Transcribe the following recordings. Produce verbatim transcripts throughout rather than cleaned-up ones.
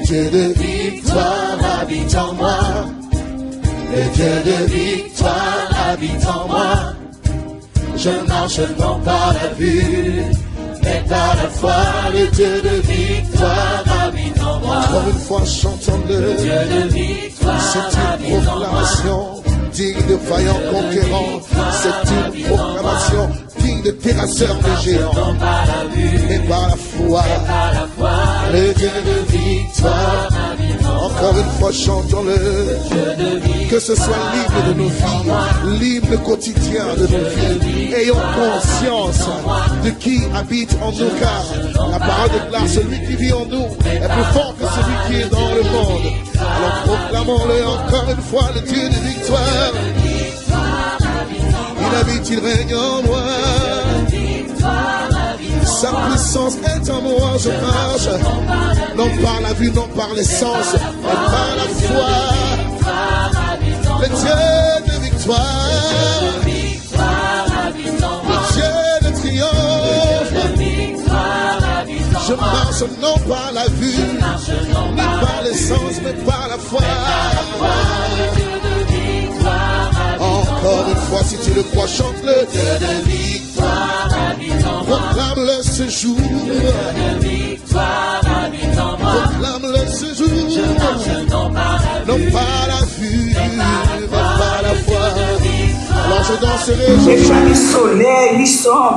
Dieu de victoire habite en moi. Le Dieu de victoire habite en moi. Je marche non par la vue, mais par la foi. Le Dieu de victoire habite en moi. Encore une fois, chantons-le. Le Dieu de victoire habite en moi. C'est une proclamation digne de vaillant conquérant. C'est une proclamation digne de terrasseur de géants. Mais par la foi, le Dieu de victoire. Encore une fois, chantons-le. Que ce soit l'hymne de nos vies, l'hymne quotidien de nos vies. Ayons conscience de qui habite en nous, car la parole déclare, celui qui vit en nous est plus fort que celui qui est dans le monde. Alors proclamons-le encore une fois, le Dieu de victoire. Il habite, il règne en moi. Sa puissance est en moi, je marche. Non par la vue, non par les sens, mais par la foi. Le Dieu de victoire, le Dieu de triomphe. Je marche non par la vue, ni par les sens, mais par la foi. Encore une fois, si tu le crois, chante-le. Proclame-le ce jour. Proclame-le ce jour. Non par la vue, mais par la foi. Alors je danserai, je... Deja li solèy, li sonb.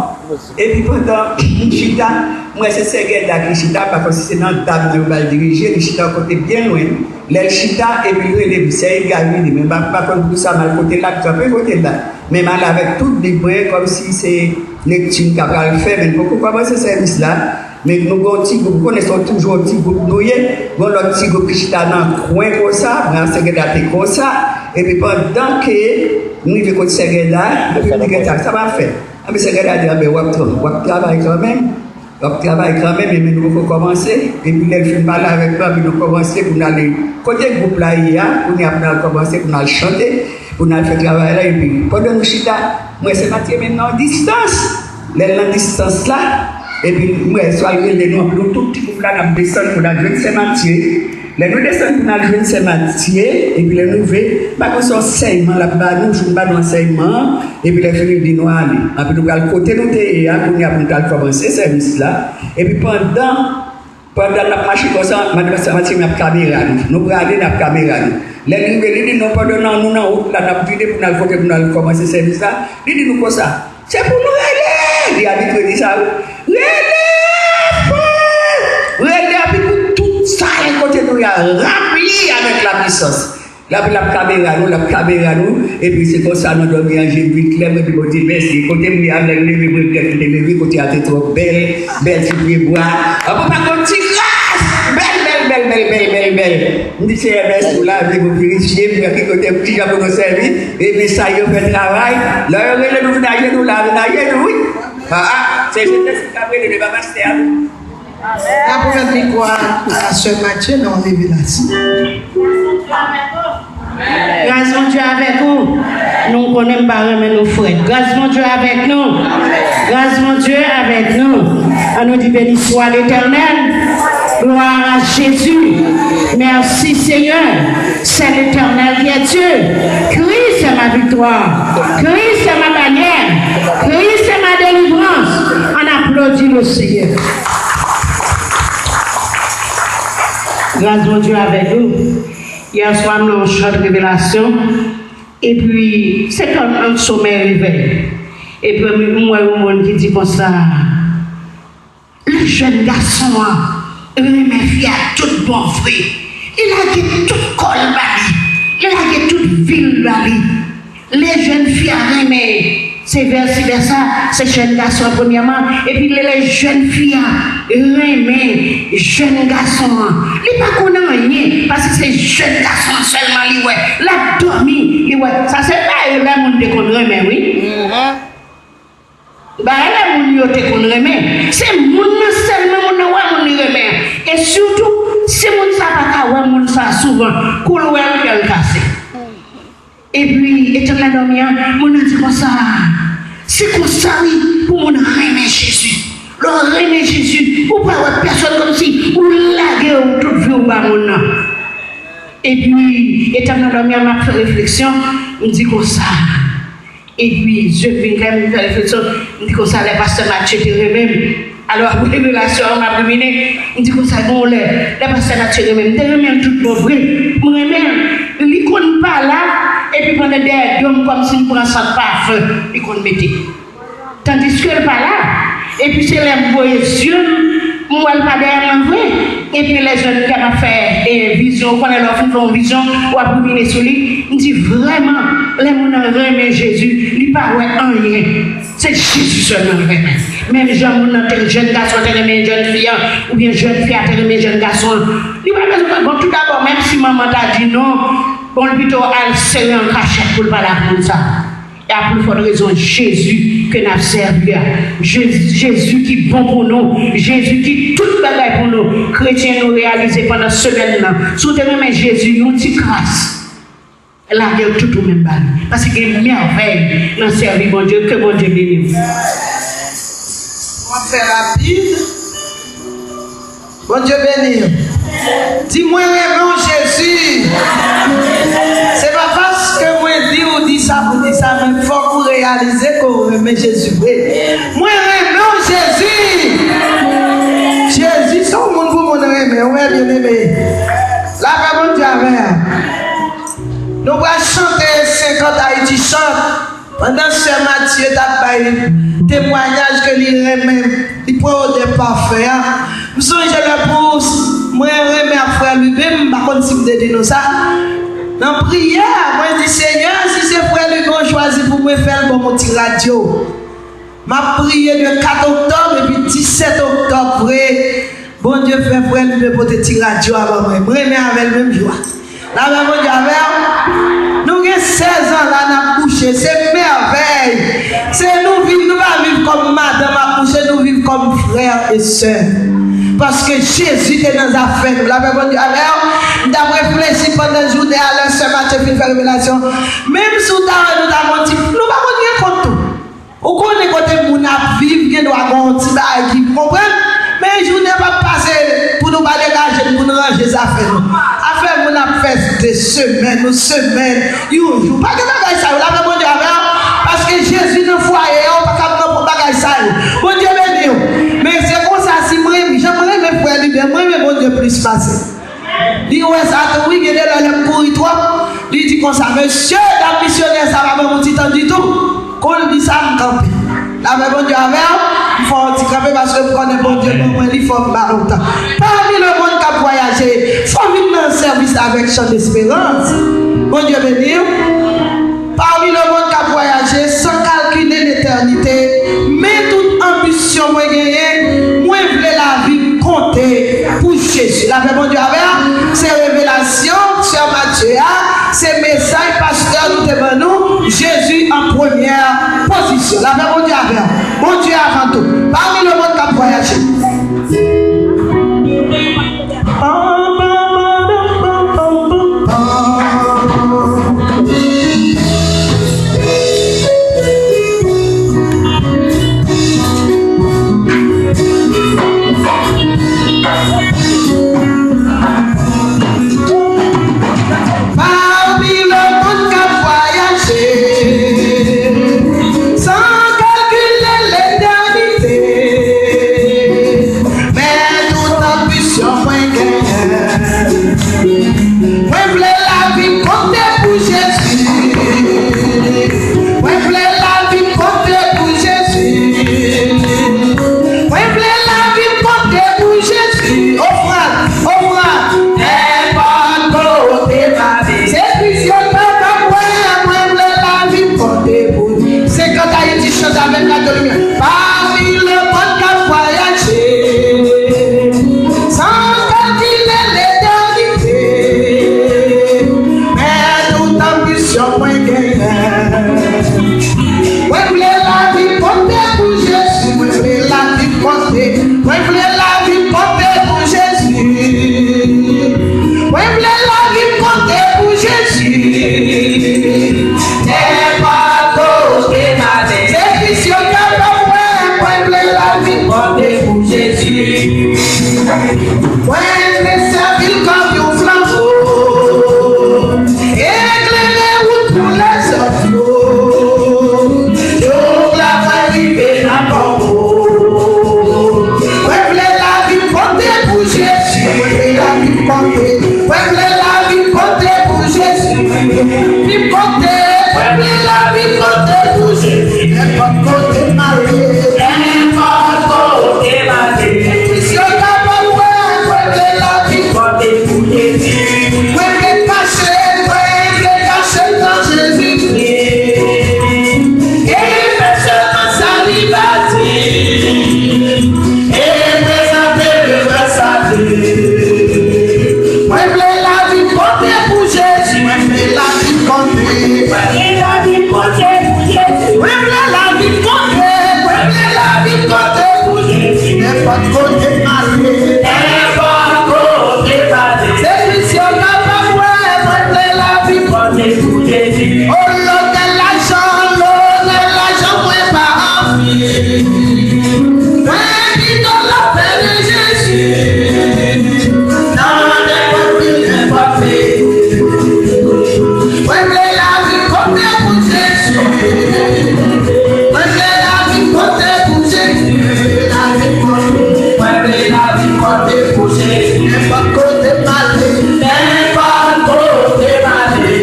Epi pandan m chita, m wè se sè Gèda ki chita, m pa konn si se nan dam nan yo ba l dirije, li chita yon kote byen lwen. Lè l chita, epi l rele m, sè Edgar vini, men m pa, m pa konn poukisa m al kote l la, m kanpe kote l la. Men m ale avèk tout liv mwen, kòmsi se lekti m ta pral fè, men n poko kòmanse sèvis la. Men nou gen yon ti gwoup, ou konnen se toujou yon ti gwoup nou ye. Gen yon lòt ti gwoup ki chita nan kwen konsa, mwen ak sè Gèda te konsa. Epi pandan ke m rive kot sè Gèda, epi m di, "Gèda, sa m ap fè?" Epi sè Gèda di, "Anben, w ap tra-, w ap travay kanmenm. W ap travay kanmenm, men nou poko kòmanse." Epi lè l fin pale avèk nou, epi nou kòmanse pou n ale kote gwoup la ye a, kounye a pou n al kòmanse, pou n al chante, pou n al fè travay la. Epi pandan nou chita, m wè sè Matye menm nan yon distans. Lè l nan distans la, epi m wè swa l rele nou, anpi nou tout ti gwoup la n ap desann pou n al jwenn sè Matye. Lè nou desann pou n al jwenn sè Matye, epi lè nou rive, m pa konn se ansèyman l ap ba nou, jou m ba nou ansèyman an, epi lè fini l di nou ale. Anpi nou pral kote nou te ye a, kounye a pou nou t al kòmanse sèvis la. Epi pandan, pandan n ap mache konsa, madanm sè Matye ap kamera nou. Nou prale, n ap kamera nou. Lè l rive, li di nou pandan nan, nou nan wout la, n ap vide pou n al kote pou n al kòmanse sèvis la, li di nou konsa, "Se pou nou rele!" Li abitye di sa, wi. "Rele, frè! Rele!" Epi pou tout sal kote nou ye a ranpli avèk lapwisans. L ap, l ap kamera nou, l ap kamera nou, epi se konsa nou dòmi an je m vin klè, mwen di Bondye mèsi. Kote m ye a, lè m leve, m regrèt m te leve, kote a te twò bèl, bèl ti pyebwa. Ann, papa, gon ti gras! Bèl, bèl, bèl, bèl, bèl, bèl, bèl. M di, Seyè, mèsi pou lavi, pou pirifye m, ki kote m, kijan pou nou sèvi. Epi sa yo fè travay. Lè yo rele nou vin ajenou, la vin ajenou, wi. Ah, ah, se Jezikri k ap rele, men pa pastè a, non. N ap remèt mikwo a, a sè Matye nan yon revelasyon. Gras Bondye avèk ou. Nou konnen m pa renmen nou frèt. Gras Bondye avèk nou. Gras Bondye avèk nou. Ann nou di, "Béni soit l'Éternel. Gloire à Jésus. Merci Seigneur. C'est l'Éternel qui est Dieu. Christ est ma victoire. Christ est ma bannière. Christ est ma délivrance." Ann aplodi le Seigneur. Gras Bondye avèk nou. Yè swa, m nan yon chant revelasyon. Epi, se kòm yon somè revèy. Epi, m, m wè yon moun ki di konsa, le jèn gason an renmen fi a tout bon vre. Li lage tout kò l ba li. Li lage tout vi l ba li. Lè jèn fi a renmen, se vèsi vèsa, se jèn gason an premyèman, epi lè, lè jèn fi a renmen jèn gason an, li pa konn anyen, paske se jèn gason an sèlman li wè, l ap dòmi, li wè. Sa se bagay lè moun te konn renmen, wi. Bagay lè moun yo te konn renmen. Se moun nan sèlman moun nan wè moun li renmen an. E sitou, si moun sa pa ka wè moun sa souvan, kou l wè l, kè l kase. Epi, etan l nan dòmi an, moun nan di konsa, se konsa wi pou moun renmen Jezi. Lè w renmen Jezi, ou pa wè pèsòn, kòmsi ou lage w tout vi w ba moun nan. Epi, etan m nan dòmi a, m ap fè refleksyon, m di konsa. Epi, zye m vin klè, m fè refleksyon, m di konsa, lè pastè Matye te renmen m. Alò, apre revelasyon an, m ap rimine, m di konsa, gen yon lè, lè pastè Matye renmen m, m te renmen l tout bon vre. M renmen l. Li konn pa la, epi pandan dèyè do m, kòmsi m pran sant pafen, li konn mete. Tandiske l pa la. Epi se lè m voye zye m, m wè l pa dèyè mwen vre. Epi lè jèn gason ap fè, e, vizyon, ou konnen lè w fin fè yon vizyon, w ap rimine sou li. M di, vrèman, lè moun nan renmen Jezi, li pa wè anyen. Se Jezi sèlman l renmen. Menm jan moun nan te, jèn gason an te renmen jèn fi an, oubyen jèn fi a te renmen jèn gason an. Li pa bezwen, bon, toudabò, menm si manman ta di non, bon, l pito al sere an kachèt pou l pale ak moun sa a. E a pli fòt rezon, Jezi ke n ap sèvi a. Jezi, Jezi ki bon pou nou. Jezi ki tout bagay pou nou. Kretyen, nou reyalize pandan semèn nan. Si w te renmen Jezi, yon ti kras, lage l tout ou menm ba li. Paske gen mèvèy nan sèvi Bondye. Ke Bondye beni w. M ap fè rapid. Bondye beni w. Di, "Mwen renmen w, Jezi." Se pa paske mwen di w di sa pou di sa, men fòk ou reyalize ke w renmen Jezi vre. "Mwen renmen w, Jezi." Jezi se yon moun pou moun renmen, wi, byeneme. Lapè Bondye avè w. Nou pral chante senkant Ayiti chante. Pandan sè Matye t ap bay temwayaj ke li renmen, li pran odè pafen an, m sonje lè pou mwen renmen ak frè Lubin, m pa konn si m te di nou sa. Nan priyè, mwen di, "Senyè, si se frè Lubin w chwazi pou mwen, fè l ban m yon ti radyo." M ap priye de kat oktòb, epi disèt oktòb vre, Bondye fè frè Lubin pote ti radyo a ban mwen. M renmen avè l menm jou a. Lapè Bondye avè w. Nou gen sèz an la n ap kouche. Se mèvèy. Se nou viv, nou pa viv kòm madanm ak kouche, nou viv kòm frè e sè. Paske Jezi te nan zafè nou. Lapè Bondye avè w. M t ap reflechi pandan jounen a, lè sè Matye fin fè revelasyon. Menm si w ta wè nou ta fè yon ti, nou pa konn gen kont tou. Ou konnen kote moun ap viv, gen dwa gen yon ti bagay ki, ou konprann? Men jounen p ap pase pou nou pa degaje n, pou n ranje zafè nou. Afè moun ap fè de semèn, yon semèn, yon jou. Pa gen bagay sa yo. Lapè Bondye avè w. Paske Jezi nan fwaye a, ou pa ka pran bagay sa yo. Bondye beni w. Men se konsa, si m renmen, jan m renmen frè Lubin, m renmen Bondye plis pase. Li wè sa tou, wi, gen de lè lè m kouri twòp, li di konsa, "Mesye, dam misyonè sa pa ban m yon ti tan ditou." Kou l di sa, m kanpe. Lapè Bondye avè w, m fè yon ti kanpe paske m konnen Bondye ban mwen li, fò m ba l yon tan. Pami lemonn k ap vwayaje, fò w vin nan sèvis avèk chan desperans. Bondye beni w. Pami lemonn k ap vwayaje san kalkile letènite, men tout anbisyon mwen genyen, mwen vle lavi m konte pou Jezi. Lapè Bondye avè w, se revelasyon sè Matye a, se mesaj pastè nou te ban nou, Jezi an premyè pozisyon. Lapè Bondye avè w. Bondye avan tou. Pami lemonn k ap vwayaje. Pami lemonn k ap vwayaje san kalkile letènite, Vin konte, mwen vle lavi konte pou Jezi. Vin konte, mwen vle lavi konte pou Jezi. Nenpòt kote m ale, nenpòt kote m ale. Kris yo kapab wè, mwen vle lavi konte pou Jezi. Mwen vle kache, mwen vle kache nan Jezikri. E fè sèlman sa li va di. E prezante devan sa Dye. Mwen vle lavi konte pou Jezi. Mwen vle lavi konte. Mwen vle lavi konte pou Jezi. Mwen vle lavi konte. Mwen vle lavi konte pou Jezi. Nenpòt kote m ale. Nenpòt kote m ale. Se Kris yo kapab wè. Mwen vle lavi konte pou Jezi. O lonè lajan, lonè lajan mwen pa anvi. Mwen pito lapè de Jezi. Nan nenpòt vil, nenpòt peyi. Mwen vle lavi konte pou Jezi. Mwen vle lavi konte pou Jezi. Mwen vle lavi konte. Mwen vle lavi konte pou Jezi. Nenpòt kote m ale. Nenpòt kote m ale.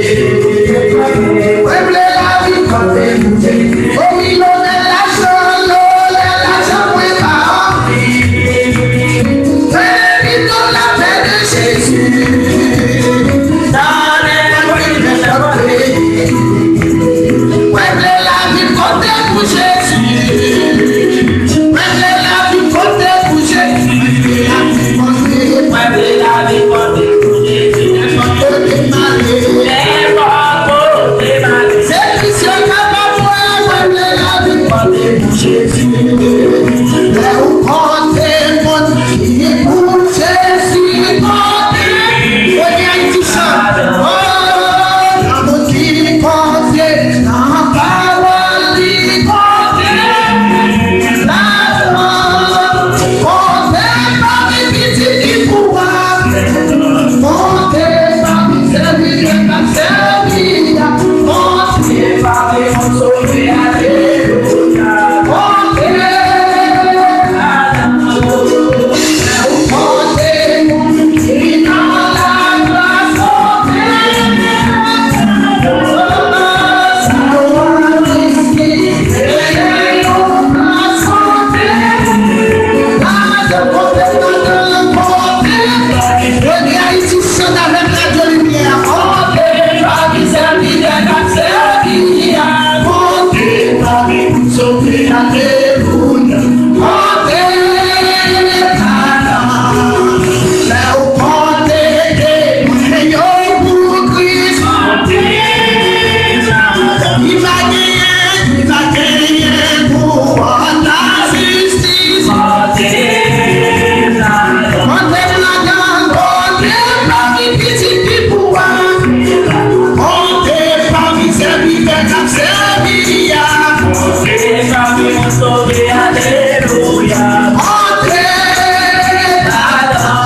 Mwen vle lavi konte pou Jezi. O wi, lonè lajan, lonè lajan mwen pa anvi. Mwen pito lapè de Jezi. Nan nenpòt vil, nenpòt peyi. Mwen vle lavi konte pou Jezi. Mwen vle lavi konte pou Jezi. Mwen vle lavi konte. Mwen vle lavi konte pou Jezi. Nenpòt kote m ale. Nenpòt kote m ale. Se Kris yo kapab wè. Mwen vle lavi konte pou Jezi. Lè ou konte moun ki pou Jezi konte. Premye Ayiti chan. Oh, nan moun ki konte, nan pawòl li konte. Lajan, konte pami pitit ki pou a. Konte pami sèvitè k ap sèvi a. Konte pami moun sove, alelouya. Konte lajan. Alelouya. Monte, Papa. Lè ou konte temwen yo pou Kris. Li pa genyen, li pa genyen pou wòt lajistis. Konte m ladan, konte m pami pitit ki pou a. Konte m pami sèvitè k ap sèvi a. Konte m pami moun sove, alelouya. Konte m ladan,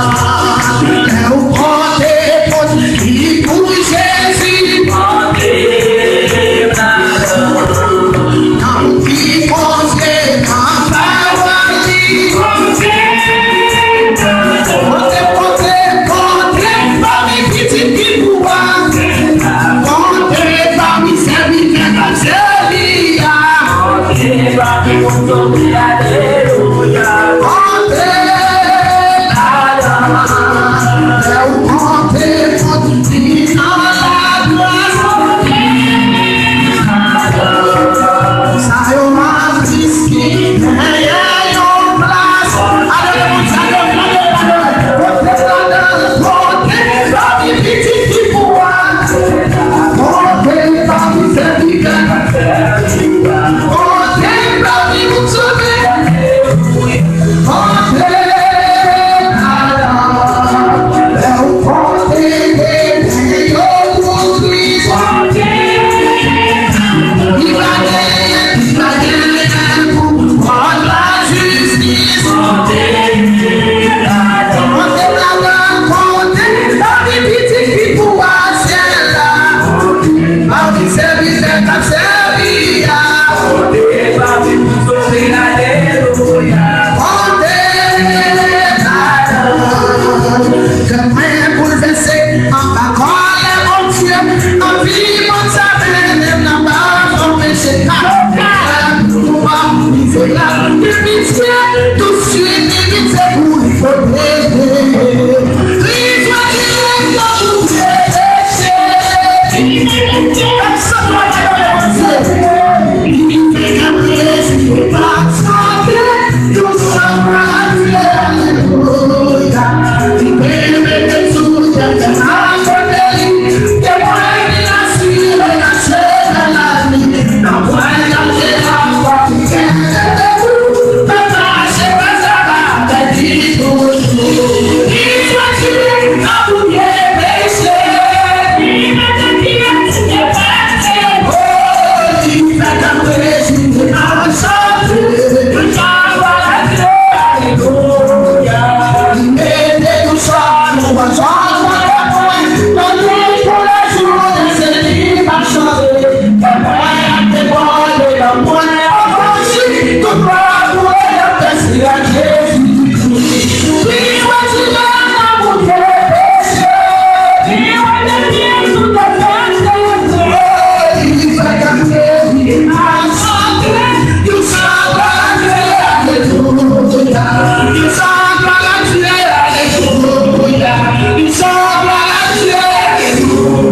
lè ou konte moun ki pou Jezi. Konte m ladan. Nan moun ki konfye nan pawòl li. Konte, konte, konte, konte pami pitit ki pou a. Konte pami sèvitè k ap sèvi a. Konte pami moun sove, alelouya. Konte ladan. Lè ou konte moun ki nan laglwa. Sa yo ap riske genyen yon plas. Adore moun sa yo, adore, adore. Konte ladan, konte pami pitit ki pou a. Konte pami sèvitè. Konte pami moun sove. Konte ladan. Lè ou konte temwen yo pou Kris. Konte. Li pa genyen, li pa genyen pou wòt lajistis. Konte. Konte m ladan, konte pami pitit ki Pèse anba kòlè Bondye, anpi mòn sa mennen m nan pa anpeche ka. Pou pa rive la, de pitye, touswit li vin se pou li pwoteje. Li jwenn li lè pou peche. Pèsonn pa ka Bondye. Li fè ka plezi pa sante, tout sa pa Bondye. Alelouya. Li te mete sou tèt la kote li te mwen vin asire nan chemen la ni nan mwen gade la fwa ki kète te kou papa chemen sa pa pèdi toujou. Li soti nan premye peche. Li mete pyè sou tèt la. Oh, li fè ka plezi.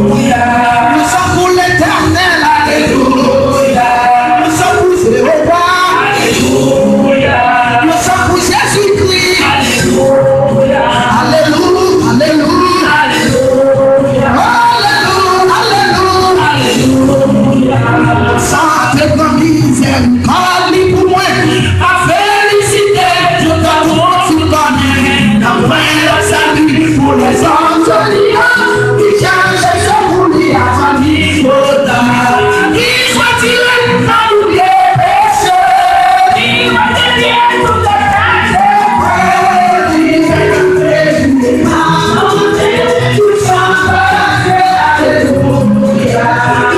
Louanj pou Letènèl, alelouya. Louanj pou Jewova, alelouya. Louanj pou Jezikri, alelouya. Alelouya, alelouya. Alelouya, alelouya. Sa te pran mizè. Kòb li pou mwen, pa felisite, tout tan tou moun fin konnen. Nan pwen la sali pou lèzòm soli an, ki chache sekou li avan li twò ta. Li soti nan lye peche, li retire tout atak de pwen, li fè kanpe, li pa chante, tout sa pa Dye, alelouya.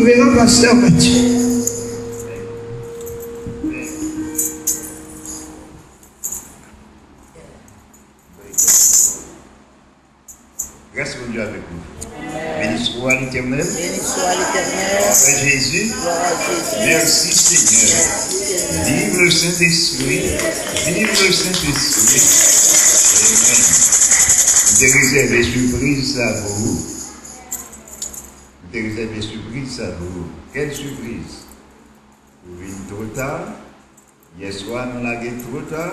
Reveran pastè Matye. Gras Bondye avèk nou. Beni swa Letènèl. Beni swa Letènèl. Glwa a Jezi. Glwa a Jezi. Mèsi Senyè. Viv le Sentespri. Viv le Sentespri. Amen. M te rezève sipriz sa pou ou. M te rezève sipriz sa pou ou. Kèl sipriz? Ou vin twò ta. Yèswa, nou lage twò ta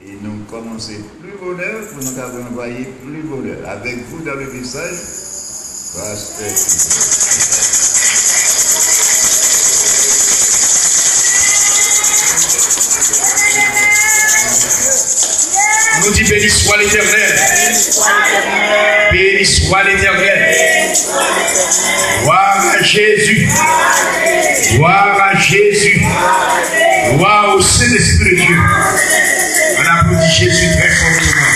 e nou kòmanse pli bonè pou nou ka ranvwaye pli bonè. Avec vous dans le message, Pasteur Tito. Nou di, beni swa Letènèl. Beni swa Letènèl. Glwa a Jezi. Glwa a Jezi. Glwa o Sentespri de Dye. Ann aplodi Jezi trè fòteman.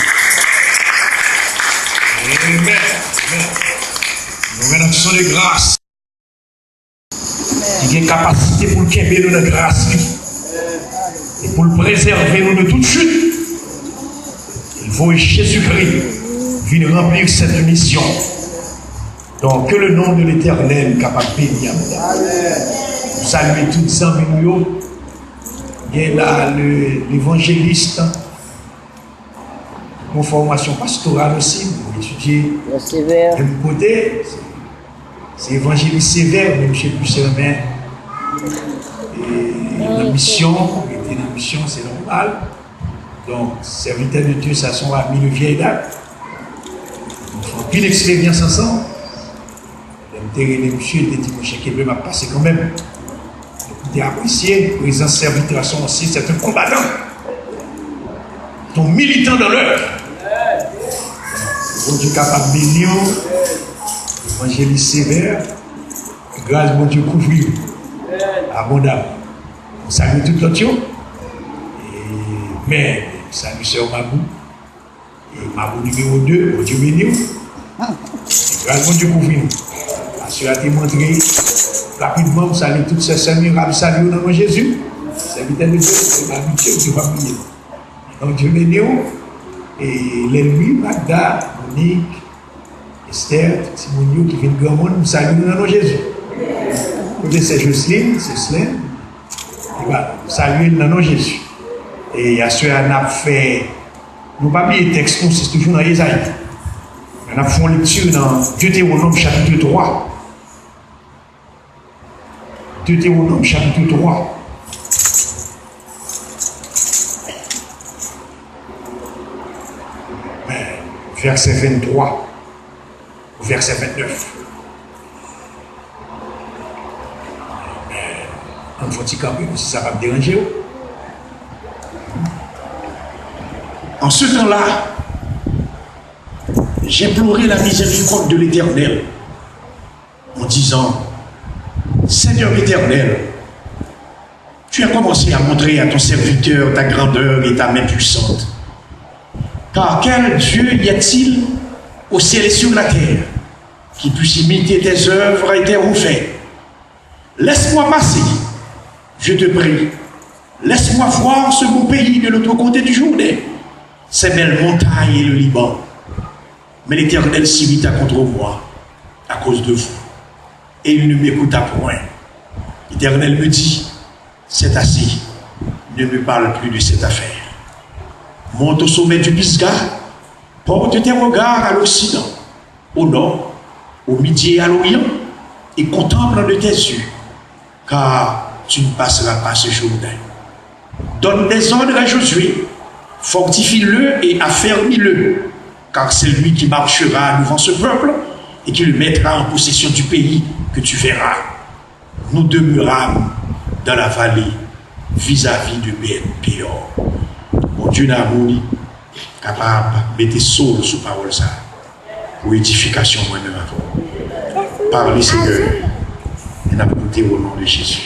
Amen. Amen. Nou rann aksyon de gras. Li gen kapasite pou l kenbe nou nan gras li e pou l prezève nou de tout chit. Li voye Jezikri vin ranpli sèt misyon. Donk, ke le non de Letènèl kapab beni, amen. Nou salye tout zanmi nou yo. Gen la le, levanjelis, yon fòmasyon pastoral osi, nou etidye menm kote. Se evanjelis Sevè, men misye plis renmen e nan misyon, rete nan misyon, se nòmal. Donk, sèvitè de Dye sa, se yon ami de vyèy dat. Nou fè anpil eksperyans ansanm. Lè m te rele misye, li te di, monchè, kenbe, m ap pase kanmenm. Donk, m te apresye prezans sèvitè a, se yon, se, se yon konbatan. Se yon militan dans l'œuvre. Bondye kapab beni w, evanjelis Sevè. Gras Bondye kouvri w abondaman. M salye tout lòt yo. E, men, m salye sè Mabou. E Mabou nimewo de, Bondye beni w. E gras Bondye kouvri nou. Pastè a te montre rapidman, m salye tout sè, sè m yo, m salye w nan non Jezi. Sèvitè de Dye, se pa abitye, ou te pa bliye. Donk, Dye beni w. E Lèlwi, Magda, Monik, Esther, tout timoun yo ki vin granmoun, m salye nou nan non Jezi. Kote sè Jocelyn, sè Slèn? Epa, m salye l nan non Jezi. E aswè a, n ap fè, nou pa bliye tèks nou, se toujou nan Ezayi. N ap fè yon lekti nan Detewonòm chapit twa. Detewonòm chapit twa, vèsè venntwa, vèsè ventnèf. Ann fè yon ti kanpe, si sa p ap deranje w. En ce temps-là, j'implorai la miséricorde de l'Éternel, en disant, Seigneur Éternel, tu as commencé à montrer à ton serviteur ta grandeur et ta main puissante. Car quel Dieu y a-t-il au ciel et sur la terre qui puisse imiter tes œuvres et tes hauts faits? Laisse-moi passer, je te prie. Laisse-moi voir ce beau pays de l'autre côté du Jourdain, ces belles montagnes et le Liban. Mais l'Éternel s'irrita contre moi à cause de vous, et il ne m'écouta point. L'Éternel me dit, c'est assez, ne me parle plus de cette affaire. Monte au sommet du Pisga, porte tes regards à l'occident, au nord, au midi et à l'orient, et contemple de tes yeux, car tu ne passeras pas ce Jourdain. Donne des ordres à Josué, fortifie-le et affermis-le, car c'est lui qui marchera devant ce peuple et qui le mettra en possession du pays que tu verras. Nou demeurâmes dans la vallée vis-à-vis de Beth-Péor. Bondye nan amour li kapab mete soul sou pawòl sa a pou edifikasyon mwen menm avè w. Pale, Senyè, e n ap koute w, o non de Jezi.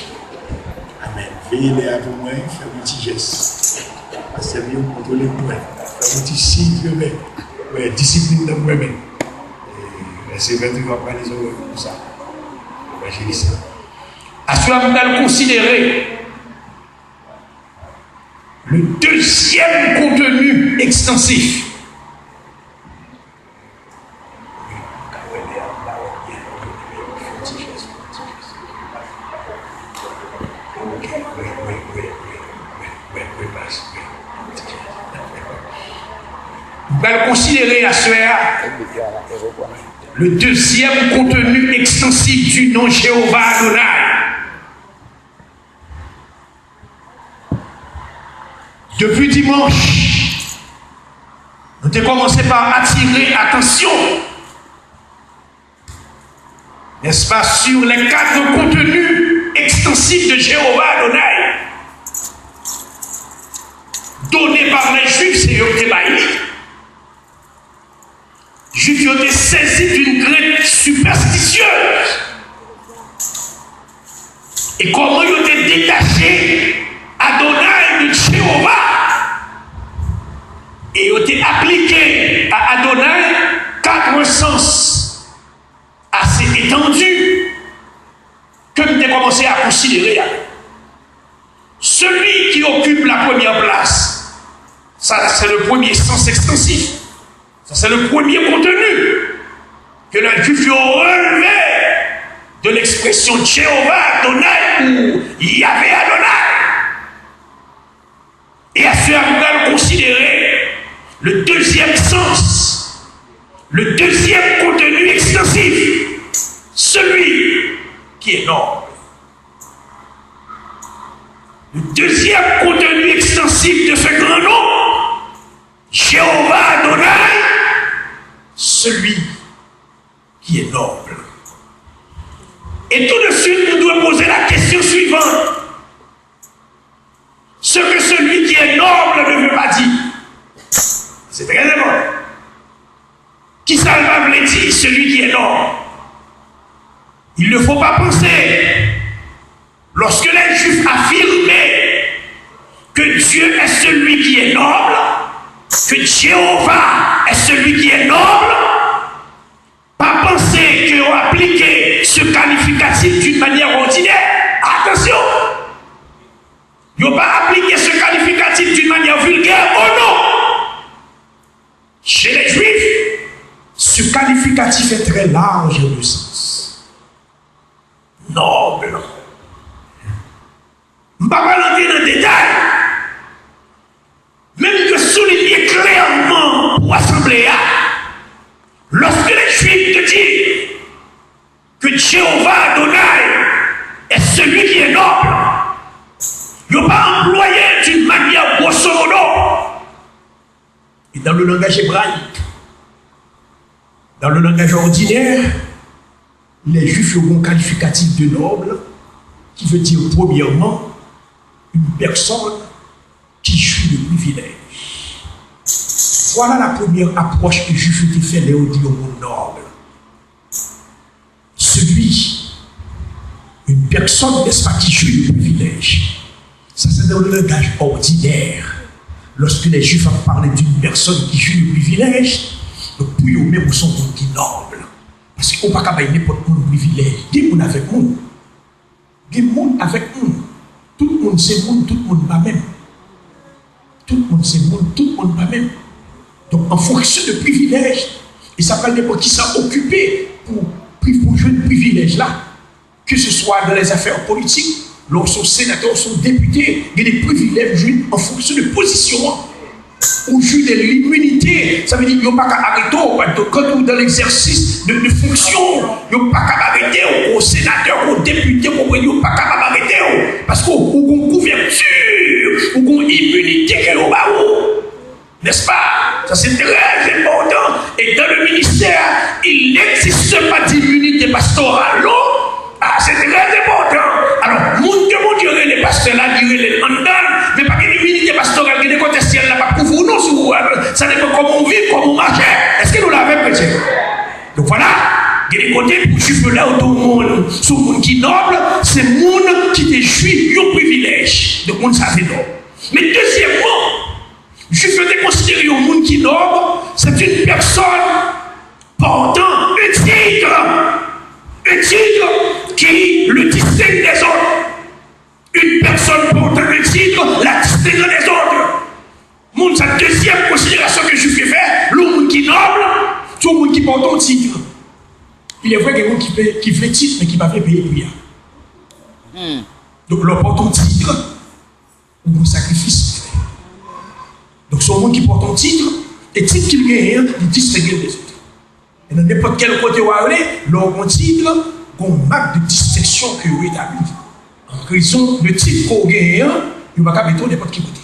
Amèn. Veye lè a pou mwen, fè m yon ti jès. Pastè m yo kontwole m, fè m yon ti siy, mwen, mwen, disiplin nan mwen menm. E, se vèt yo ap pale sou mwen konsa. Evanjelis la. Aswè a, m pral konsidere le deuxième contenu extensif. M pral konsidere aswè a le deuxième contenu extensif du nom Jéhovah Adonai. Depi dimanch, nou te kòmanse pa atire atansyon, n'est-ce pas, sur les quatre contenus extensifs de Jéhovah Adonai, donnés par les Juifs, se yo ki te bay li. Juif yo te sezi d'une crainte superstitieuse. E kòman yo te detache Adonai de Jewova. E yo te aplike a Adonai quatre sens assez étendus ke m te kòmanse a konsidere a. Celui qui occupe la première place, ça c'est le premier sens extensif. Ça c'est le premier contenu que les Juifs ont relevé de l'expression Jéhovah Adonai ou Yahvé Adonai. Et à ce, nous allons considérer le deuxième sens, le deuxième contenu extensif, celui qui est noble. Le deuxième contenu extensif de ce grand nom, Jéhovah Adonai, celui qui est noble. Et tout de suite, nous devons poser la question suivante. Ce que celui qui est noble ne veut pas dire. C'est très important. Kisa l pa vle di, celui qui est noble? Il ne faut pas penser, lorsque les Juifs affirmaient que Dieu est celui qui est noble, que Jéhovah est celui qui est noble, pa panse ke yo aplike ce qualificatif d'une manière ordinaire. Attention! Yo pa aplike ce qualificatif d'une manière vulgaire. Oh non! Chez les Juifs, ce qualificatif est très large de sens. Noble. M pa pral antre nan detay. Men m te soulinye klèman pou asanble a, lorsque les Juifs te disent que Jéhovah Adonai est celui qui est noble, yo pa anplwaye d'une manière grosso modo. Et dans le langage hébraïque, dans le langage ordinaire, les Juifs ont un qualificatif de noble qui veut dire premièrement une personne qui jouit de privilèges. Voilà la première approche que Juifs te fè lè yo di yon moun noble. Celui, une personne, n'est-ce pas, qui jouit de privilèges. Ça, c'est dans le langage ordinaire. Lorsque les Juifs ont parlé d'une personne qui jouit de privilèges, donc pou yo menm, ou se yon moun ki noble. Paske ou pa ka bay nenpòt moun privilèj. Gen moun avèk moun. Gen moun avèk moun. Tout moun se moun, tout moun pa menm. Tout moun se moun, tout moun pa menm. Donk, an fonksyon de privilèj, e sa pral depann kisa w okipe pou, pou jwenn privilèj la. Que ce soit dans les affaires politiques, lè w se yon senatè, w se yon depite, gen de privilèj ou jwenn an fonksyon de pozisyon an. Ou jwi de liminite, sa vle di yo pa ka arete w, pa egzanp, quand ou dans l'exercice de, de fonction, yo pa ka arete w, ou senatè, ou depite, ou konprann, yo pa kapab arete w, paske ou gon kouvèti, ou gon iminite ke yo ba ou. N'est-ce pas? Ça, c'est très important. Et dans le ministère, il n'existe pas d'immunité pastorale, non? Ah, c'est très important. Alors, moun ke Bondye rele pastè la, li rele l anndan, men pa gen iminite pastoral, gen de kote syèl la p ap kouvri w non, si w, sa depann kòman w viv, kòman w mache. Èske nou la avè m, kretyen? Donk, vwala, gen de kote pou Jwif yo, lè yo di yon moun, se yon moun ki nòb, se moun ki te jwi yon privilèj. Donk, moun sa te nòb. Men dezyèmman, Jwif yo te konsidere yon moun ki nòb, c'est une personne portant un titre, un titre qui ki vle tit, men ki pa vle peye pri a. Donk, lè w pote yon tit, ou gen sakrifis pou fè. Donk, se yon moun ki pote yon tit, e tit ke l genyen an, li distenge l dèzòt. E nan nenpòt kèl kote w ale, lè w gen yon tit, gen yon mak de distenksyon ke yo etabli. An rezon de tit ke w genyen an, yo pa ka mete w nenpòt ki kote.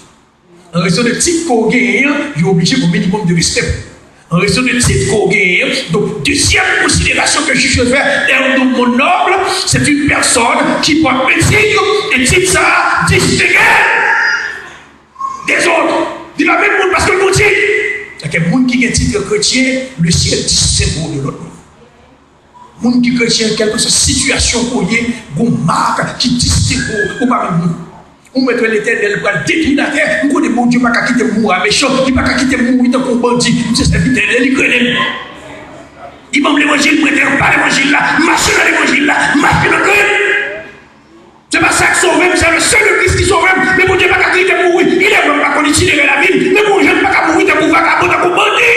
An rezon de tit ke w genyen an, yo oblije gen yon minimòm de respè pou ou. An rezon de tit ke w genyen an, donk, dezyèm konsiderasyon ke Jif yo fè, un homme noble, c'est une personne qui porte un titre, e tit sa a distenge l dèzòt. Li pa menm moun paske l gen yon tit. Sèke moun ki gen tit kretyen, le ciel distingue de lòt moun. Moun ki kretyen, kèlkeswa sitiyasyon ke w ye, gen yon mak ki distenge w, ou pa menm moun. Ou mèt wè Letènèl pral detwi latè, m konnen Bondye pa ka kite m mouri a mechan, li pa ka kite m mouri tankou yon bandi, m se sèvitè l, li k rele m. Li ban m levanjil, m rete anba levanjil la, m mache nan levanjil la, m mache nan kri. Se pa sa k sove m, se le sang de Christ ki sove m. Men Bondye pa ka kite m mouri. Il est vrai, m pa konn itinere lavi m, men m gon jan m pa ka mouri tankou vagabon, tankou bandi.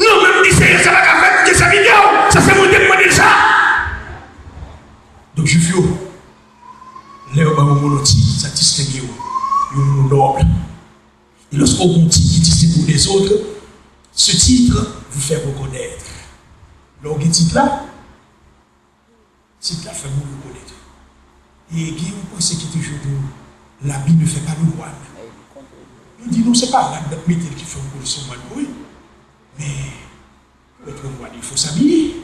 Non, menm di Seyè, sa pa ka fèt, m te sèvitè w. Sa se mwen te mande l sa. Donk, Jif yo, lè yo ba yon moun yon tit, sa distenge w. Yon moun nòb. E lòske w gen yon tit ki distenge w dèzòt, ce titre vous fait reconnaître. Lè w gen tit la, tit la fè moun rekonèt ou. E gen yon panse ki toujou di w, l'habit ne fait pas le moine. Yo di, non, se pa rad n ap mete l ki fè w konnen se yon mòn, wi. Men, pou èt yon mòn, il faut s'habiller.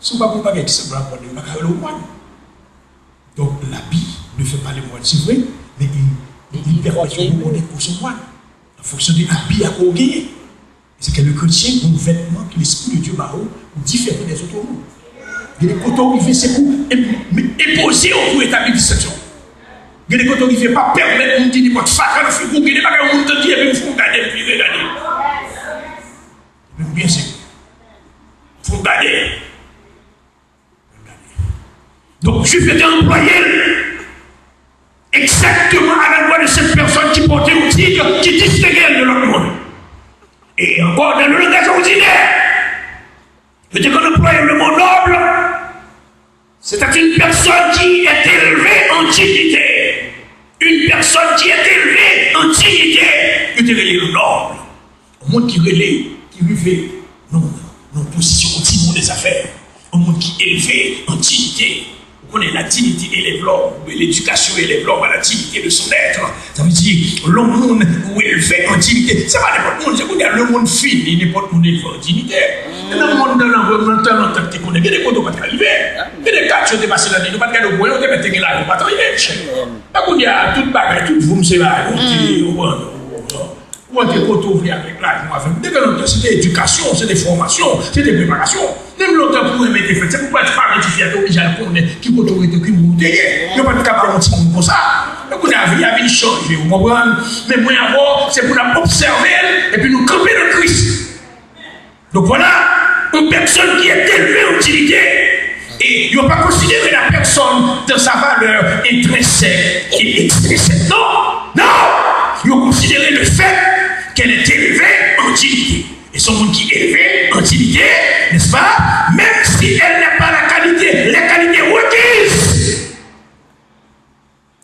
Si w pa gen yon bagay ki sanble ak mòn, yo pa ka rele w mòn. Donk, l'habit ne fait pas le moine, se vre, men li, li, li pèmèt ou rekonèt ou se yon mòn. An fonksyon de abi a ke w genyen. Sèke le kretyen gen yon vètman ke Lespri de Dye ba ou pou diferan dèzòt moun. Gen de kote w rive, se pou em-, em-, enpoze w pou etabli distenksyon. Gen de kote w rive, pa pèmèt moun di nenpòt fatra nan figi w. Gen de bagay yon moun t ap di, epi m fè w gade, m vire gade. Epi m byen serye. Fè w gade. Donk, Jif yo te anplwaye l egzakteman à l'endroit de cette personne ki pote yon tit ki distenge l de lòt moun. E ankò, dans le langage ordinaire, yo te konn anplwaye le mot noble, c'est une personne qui est élevée en dignité. Une personne qui est élevée en dignité, yo te rele l noble. Yon moun ki rele, ki rive nan, nan pozisyon yon timoun de zafè. Yon moun ki elve an diyite. Ou konnen, la dignité élève l'homme, oubyen l'éducation élève l'homme à la dignité de son être. Sa vle di, lè yon moun ou elve an diyite, se pa nenpòt moun, se kounye a lè yon moun fini, nenpòt moun elve an diyite. E nan mond nan, nan tan lontan ki te konnen, gen de kote ou pa t ka rive. Gen de katye ou te pase nan li, nou pa t gade w byen, ou te mèt te gen lajan, ou pa t anyen. Men kounye a, tout bagay, tout voum se lajan, ou te, ou konprann. Ou antre kote w vle avèk lajan w avè l. Depi lontan, se te edikasyon, se te fòmasyon, se te preparasyon. Menm lontan pou renmen te fèt, se pou pral pale ti fi a te oblije al konnen ki kote w rete, ki moun w te ye. Yo pa t ka ba yon timoun konsa. Men kounye a, vi a vin chanje, ou konprann? Men mwen avè w, se pou n ap obsève l, epi nou kanpe nan Kris. Donc voilà, une personne qui est élevée en dignité, et yo pa konsidere la personne dans sa valeur intrinsèque et extrinsèque. Non, non, yo konsidere le fait qu'elle est élevée en dignité. E se yon moun ki elve an diyite, n'est-ce pas? Même si elle n'a pas la qualité, les qualités requises.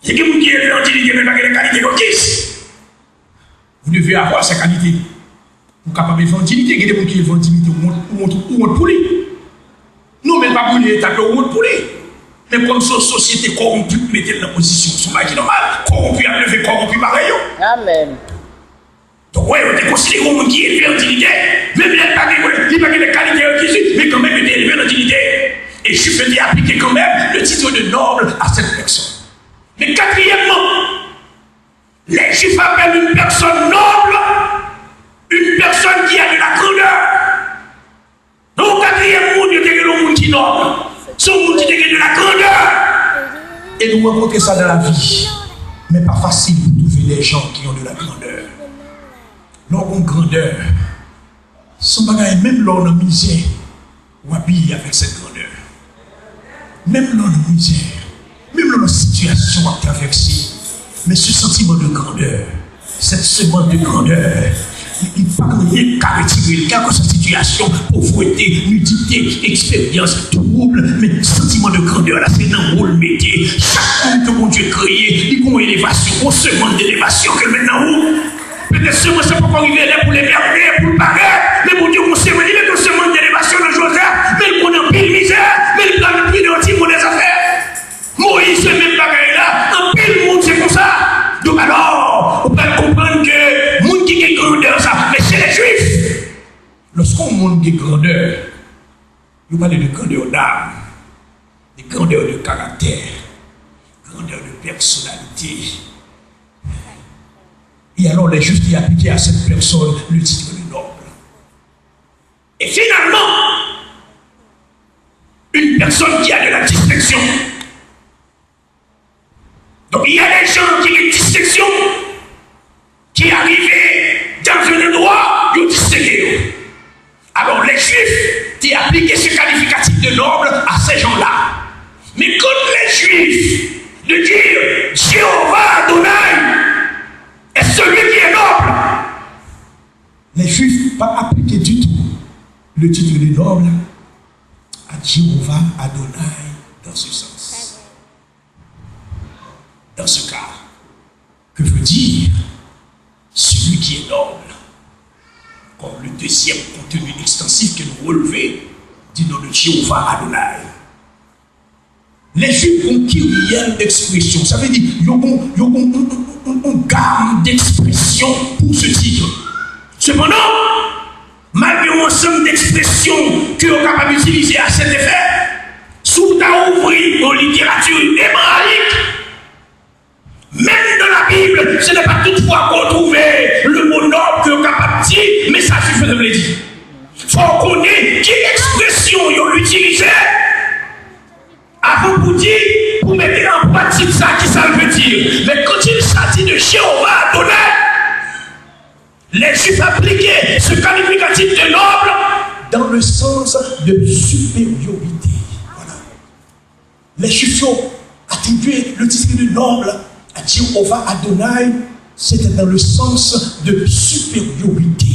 Gen moun ki elve an diyite, men pa gen kalite yo kis. Vous devez avoir sa kalite. Ou kapab elve an diyite, gen de moun ki elve an diyite, ou wont, ou wont, ou wont pou li. Non, men pa brile etap yo, ou wont pou li. Men kòm se yon sosyete kòwonpi k mete l nan pozisyon, se yon bagay ki nòmal. Kòwonpi ap leve kòwonpi parèy yo. Amèn. Donk, wè, yo te konsidere yon moun ki elve an diyite, menm lè l pa gen, li pa gen lè kalite yo ki di, men kanmenm, yo te elve l an diyite. E Jwif yo te aplike kanmenm le titre de noble à cette personne. Men katriyèmman, les Juifs appellent une personne noble une personne qui a de la grandeur. Yon katriyèm moun, yo te rele yon moun ki nòb. Se yon moun ki te gen de la grandè. E nou rankontre sa dans la vie. Men pa fasil pou trouver des gens qui ont de la grandeur. Lè w gen grandè, se yon bagay, menm lè w nan mizè, w abiye avèk cette grandeur. Menm lè w nan mizè, menm lè w nan sitiyasyon w ap travèse, men ce sentiment de grandeur, cette semence de grandeur, Li pa gen anyen k ka retire l, kèlkeswa sitiyasyon, povrete, nidite, eksperyans, twoub, men santiman de grandè la, se nan ou l mete. Chak moun ke Bondye kreye, li gen yon elevasyon, yon semans de elevasyon ke l met nan ou. Petèt semans lan poko rive lè pou l emerje, pou l parèt, men Bondye gen yon semans, li met yon semans de elevasyon nan Jozèf, men l konn anpil mizè, men l pral pi nan yon ti move zafè. Moyiz se menm bagay la, anpil moun se konsa. Donk alò, ou pral konprann ke moun ki gen grandè sa, men se lè Jwif. Lòske yon moun gen grandè, yo pale de grandè dam, de grandè de karaktè, grandè de pèsonalite. E alò, lè Jwif te aplike a sèt pèsòn le titre de noble. E finalman, une personne qui a de la distinction. Donk, il y a des gens qui ont une distinction, qui arrivent dans un endroit, ils ont distingué. Alors, les Juifs ont appliqué ce qualificatif de noble à ces gens-là. Mais quand les Juifs de dire Jéhovah Adonai est celui qui est noble, les Juifs pas appliqué du tout le titre de noble à Jéhovah Adonai dans ce sens. Dans ce cas, que veut dire celui qui est noble? Comme le deuxième contenu extensif que nous relevons du nom de Jéhovah Adonai. Les Juifs ont une kyrielle d'expressions. Ça veut dire, ils ont, ils ont, ils ont, ils ont une gamme d'expressions pour ce titre. Cependant, malgre yon ansanm de ekspresyon ke yo kapab itilize à cet effet, si w ta ouvri yon literati ebrayik, menm dans la Bible, ce n'est pas toute fois qu'on trouve le mot noble ke yo kapab di, men sa Jwif yo te vle di. Fò w konnen ki ekspresyon yo itilize avan pou di, pou mete an pratik sa, ki sa l vle di. Mais quand il s'agit de Jéhovah Adonai, les Juifs appliquaient ce qualificatif de noble dans le sens de supériorité. Voilà. Les Juifs ont attribué le titre de noble à Jéhovah Adonai, c'était dans le sens de supériorité.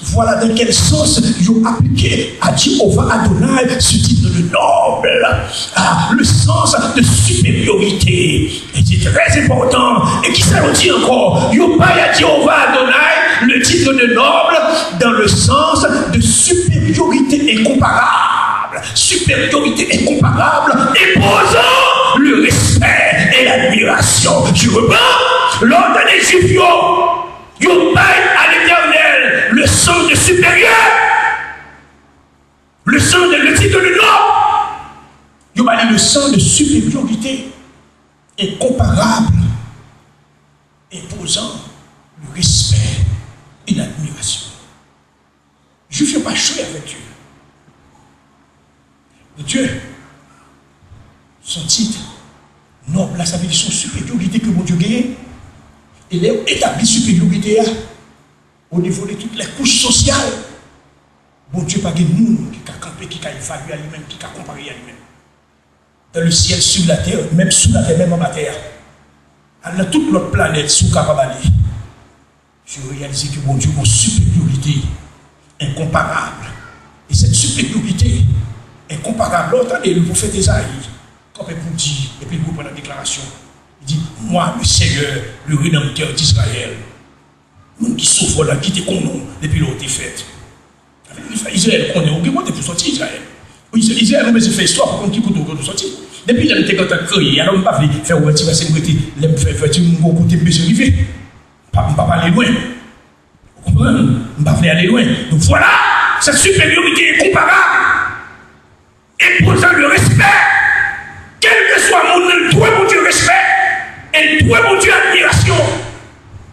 Voilà dans quel sens ils ont appliqué à Jéhovah Adonai ce titre de noble. Ah, le sens de supériorité. E se trè enpòtan. E ki sa yo di ankò? Yo bay a Jéhovah Adonai le titre de noble dans le sens de supériorité incomparable. Supériorité incomparable, imposant le respect et l'admiration. Je reprends, lè w tande Jwif yo, yo bay a Letènèl le sens de supérieur. Le sens de, le titre de noble. Yo ba li le sens de supériorité incomparable, imposant le respect et l'admiration. Jwif yo pa jwe avèk Dye. Bondye, se yon tit nòb la, sa vle di se yon siperyorite ke Bondye genyen. E lè yo etabli siperyorite a, o nivo de tout lè kouch sosyal, Bondye pa gen moun ki ka kanpe, ki ka evalye a li menm, ki ka konpare a li menm. Dans le ciel, sur la terre, menm sou latè, menm anba tè a. Al nan tout lòt planèt, si w kapab ale. Yo reyalize ke Bondye gen yon siperyorite enkonparab. E sèt siperyorite enkonparab, lè w tande le pwofèt Ezayi kanpe pou di, epi l reprann nan deklarasyon, li di, Moi, le Seigneur, le Rédempteur d'Israël. Moun ki sovè w la, ki te konnen w depi lè w te fèt. Sa vle di, Izrayèl konnen w gen kote pou sòti, Izrayèl. Izrayèl, ou bezwen fè istwa pou konn ki kote w sòti. Depi lè m te gentan kreye, alò m pa vle fè ouvèti pase m rete, lè m fè ouvèti, m gon kote m bezwen rive. M pa, m pa pale lwen. Ou konprann? M pa vle ale lwen. Donk, vwala, sèt siperyorite enkonparab enpozan le respè. Kèlkeswa moun nan, l dwe Bondye respè e l dwe Bondye admirasyon.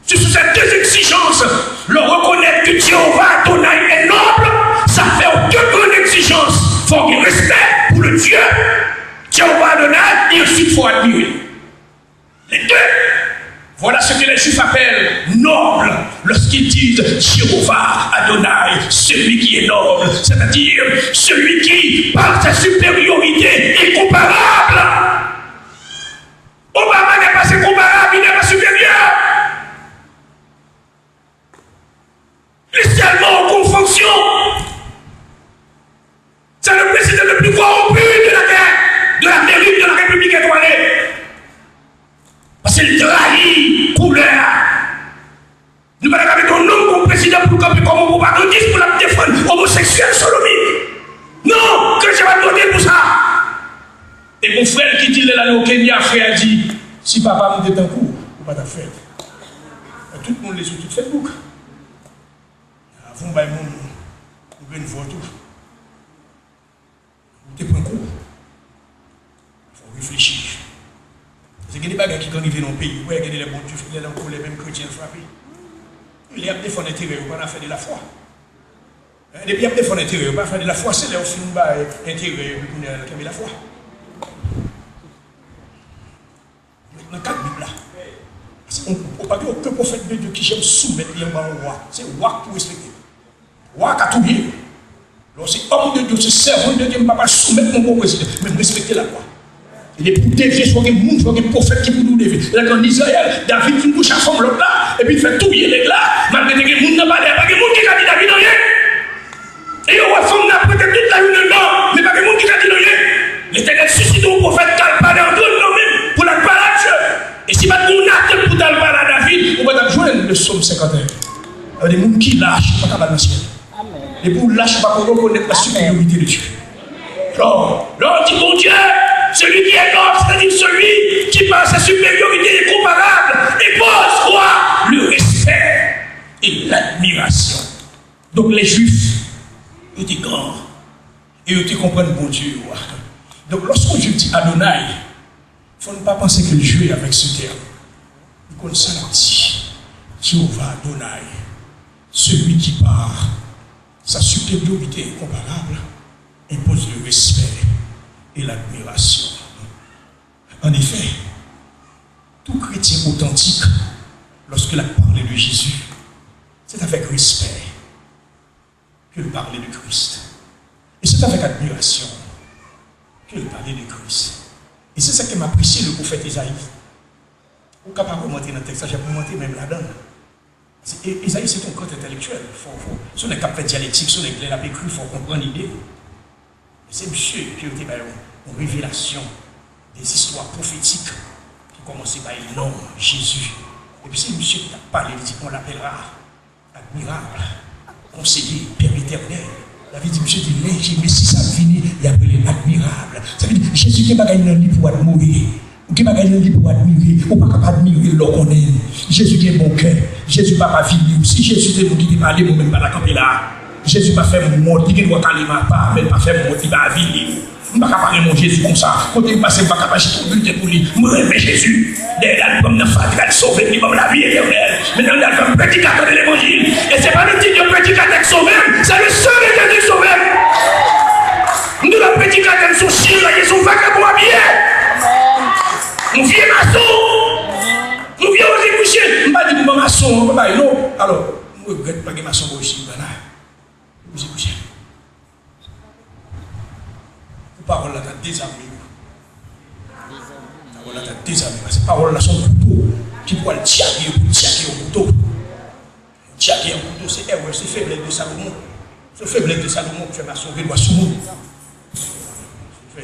Se sou sèt de egzijans, lè w rekonèt ke Jewova Adonay est noble, sa fè w de grann egzijans. Fò w gen respè pou le Dieu Jewova Adonay e answit fò w admire l. Les deux. Voilà ce que les Juifs appellent noble lorsqu'ils disent Jéhovah Adonai, celui qui est noble, c'est-à-dire celui qui, par sa supériorité, est comparable. Obama n'est pas incomparable, il n'est pas supérieur. E gon frè l ki di l lè l ale o Kenya, frè a di, si papa m te tankou w, ou pa t ap fè l. Tout moun li sou tout Facebook. Avan w bay moun, ou grenn vòt ou. Ou te pran kou. Fò w reflechi. Paske gen de bagay ki ka rive nan yon peyi, ou wè gen de lè Bondye lè l an kolè, menm kretyen l frape. Lè y ap defann enterè yo, pa nan afè de lafwa. Depi y ap defann enterè yo, pa afè de lafwa, se lè yo fin bay enterè yo, epi kounye a y al kenbe lafwa. Nan kad Bib la, paske ou, ou pa gen okenn pwofèt de Dye ki janm soumèt li anba yon wa. Se wa k pou respekte. Wa ka touye. Lè w se òm de Dye, se sèvant de Dye, m pa pral soumèt mwen pou prezidan, men m respekte lalwa. E depi w devye, fò gen moun, fò gen pwofèt ki pou di w devye. Lè ann Izrayèl, David vin kouche ak fanm lòt la, epi l fè touye nèg la, malgre te gen moun nan palè a, pa gen moun ki ka di David anyen. E yo wè fanm nan ap rete tout lajounen dan, men pa gen moun ki ka di l anyen. Letènèl sisite yon pwofèt k al pale antre l nan menm pou l al pale ak Dye. E si pa t gen yon Natan pou t al pale a David, ou pa t ap jwenn le sòm senkanteyen. Sa vle di, moun ki lach pa ka ba nan syèl. Depi w lach, ou pa ko rekonèt la supériorité de Dieu. Alors, lè w di Bondye, celui qui est noble, c'est-à-dire celui qui par sa supériorité est comparable, impose quoi? Le respect et l'admiration. Donk, lè Jwif yo te gran e yo te konprann Bondye yo a. Donk, lòske yon Jwif di Adonai, fò n pa panse ke l jwe avèk se tèm. Li konn sa l ap di. Jewova Adonai, celui qui par sa supériorité incomparable impose le respect et l'admiration. En effet, tout chrétien authentique, lorsqu'il a parlé de Jésus, c'est avec respect qu'il parlait de Christ. Et c'est avec admiration qu'il parlait de Christ. Et c'est ça que m'apprécie le prophète Isaïe. Ou ka pa kòmante nan tèks la, jan pou mante menm ladan l. Se, E-, Ezayi se te yon gran entèlektyèl. Fò, fò, se yon nèg k ap fè dyalektik, se yon nèg lè l ap ekri, fò w konprann ide yo. Se misye ke yo te bay yon, yon revelasyon, de zistwa pwofetik ki kòmanse bay non Jezi. Epi se misye ki t ap pale, li di, on l'appellera admirable, conseiller, père éternel. Sa vle di, misye di, lè Mesi sa ap vini, y ap rele l admirable. Sa vle di, Jezi gen bagay nan li pou admire. Ou gen bagay nan li pou admire. Ou pa ka pa admire l lè w konnen l. Jezi gen bon kè. Jezi pa pa vini. Si Jezi te moun ki te pale, mwen menm m pa ta kanpe la. Jezi pa fè m wont. Li gen dwa kale m apa, men l pa fè m wont, li pa avili m. M pa ka pa renmen Jezi konsa. Kote m pase, m pa ka pa jete yon bilten pou li. M renmen Jezi. Dèyè l al pran m nan fatra, l sove m, li ban m lavi etènèl. Mentnan, l al fè m predikatè de levanjil. E se pa le titre de predikatè k sove m, c'est le sang de Jésus ki sove m. M te yon predikatè, m se yon chirurgien, se yon vagabon abiye. Yon vye mason. Yon vye oze kouche. M pa di pou ban mason an, pa bay non. Alò, m regrèt pa gen mason bò isit la. Oze kouche. Pou pawòl la ta dezame yo. Pawòl la ta dezame yo. Paske pawòl la se yon kouto ki pou al dyake yo, pou dyake yon kouto. Dyake yon kouto, se erè, se feblès de Salomon. Se feblès de Salomon ki fè mason gen dwa sou moun.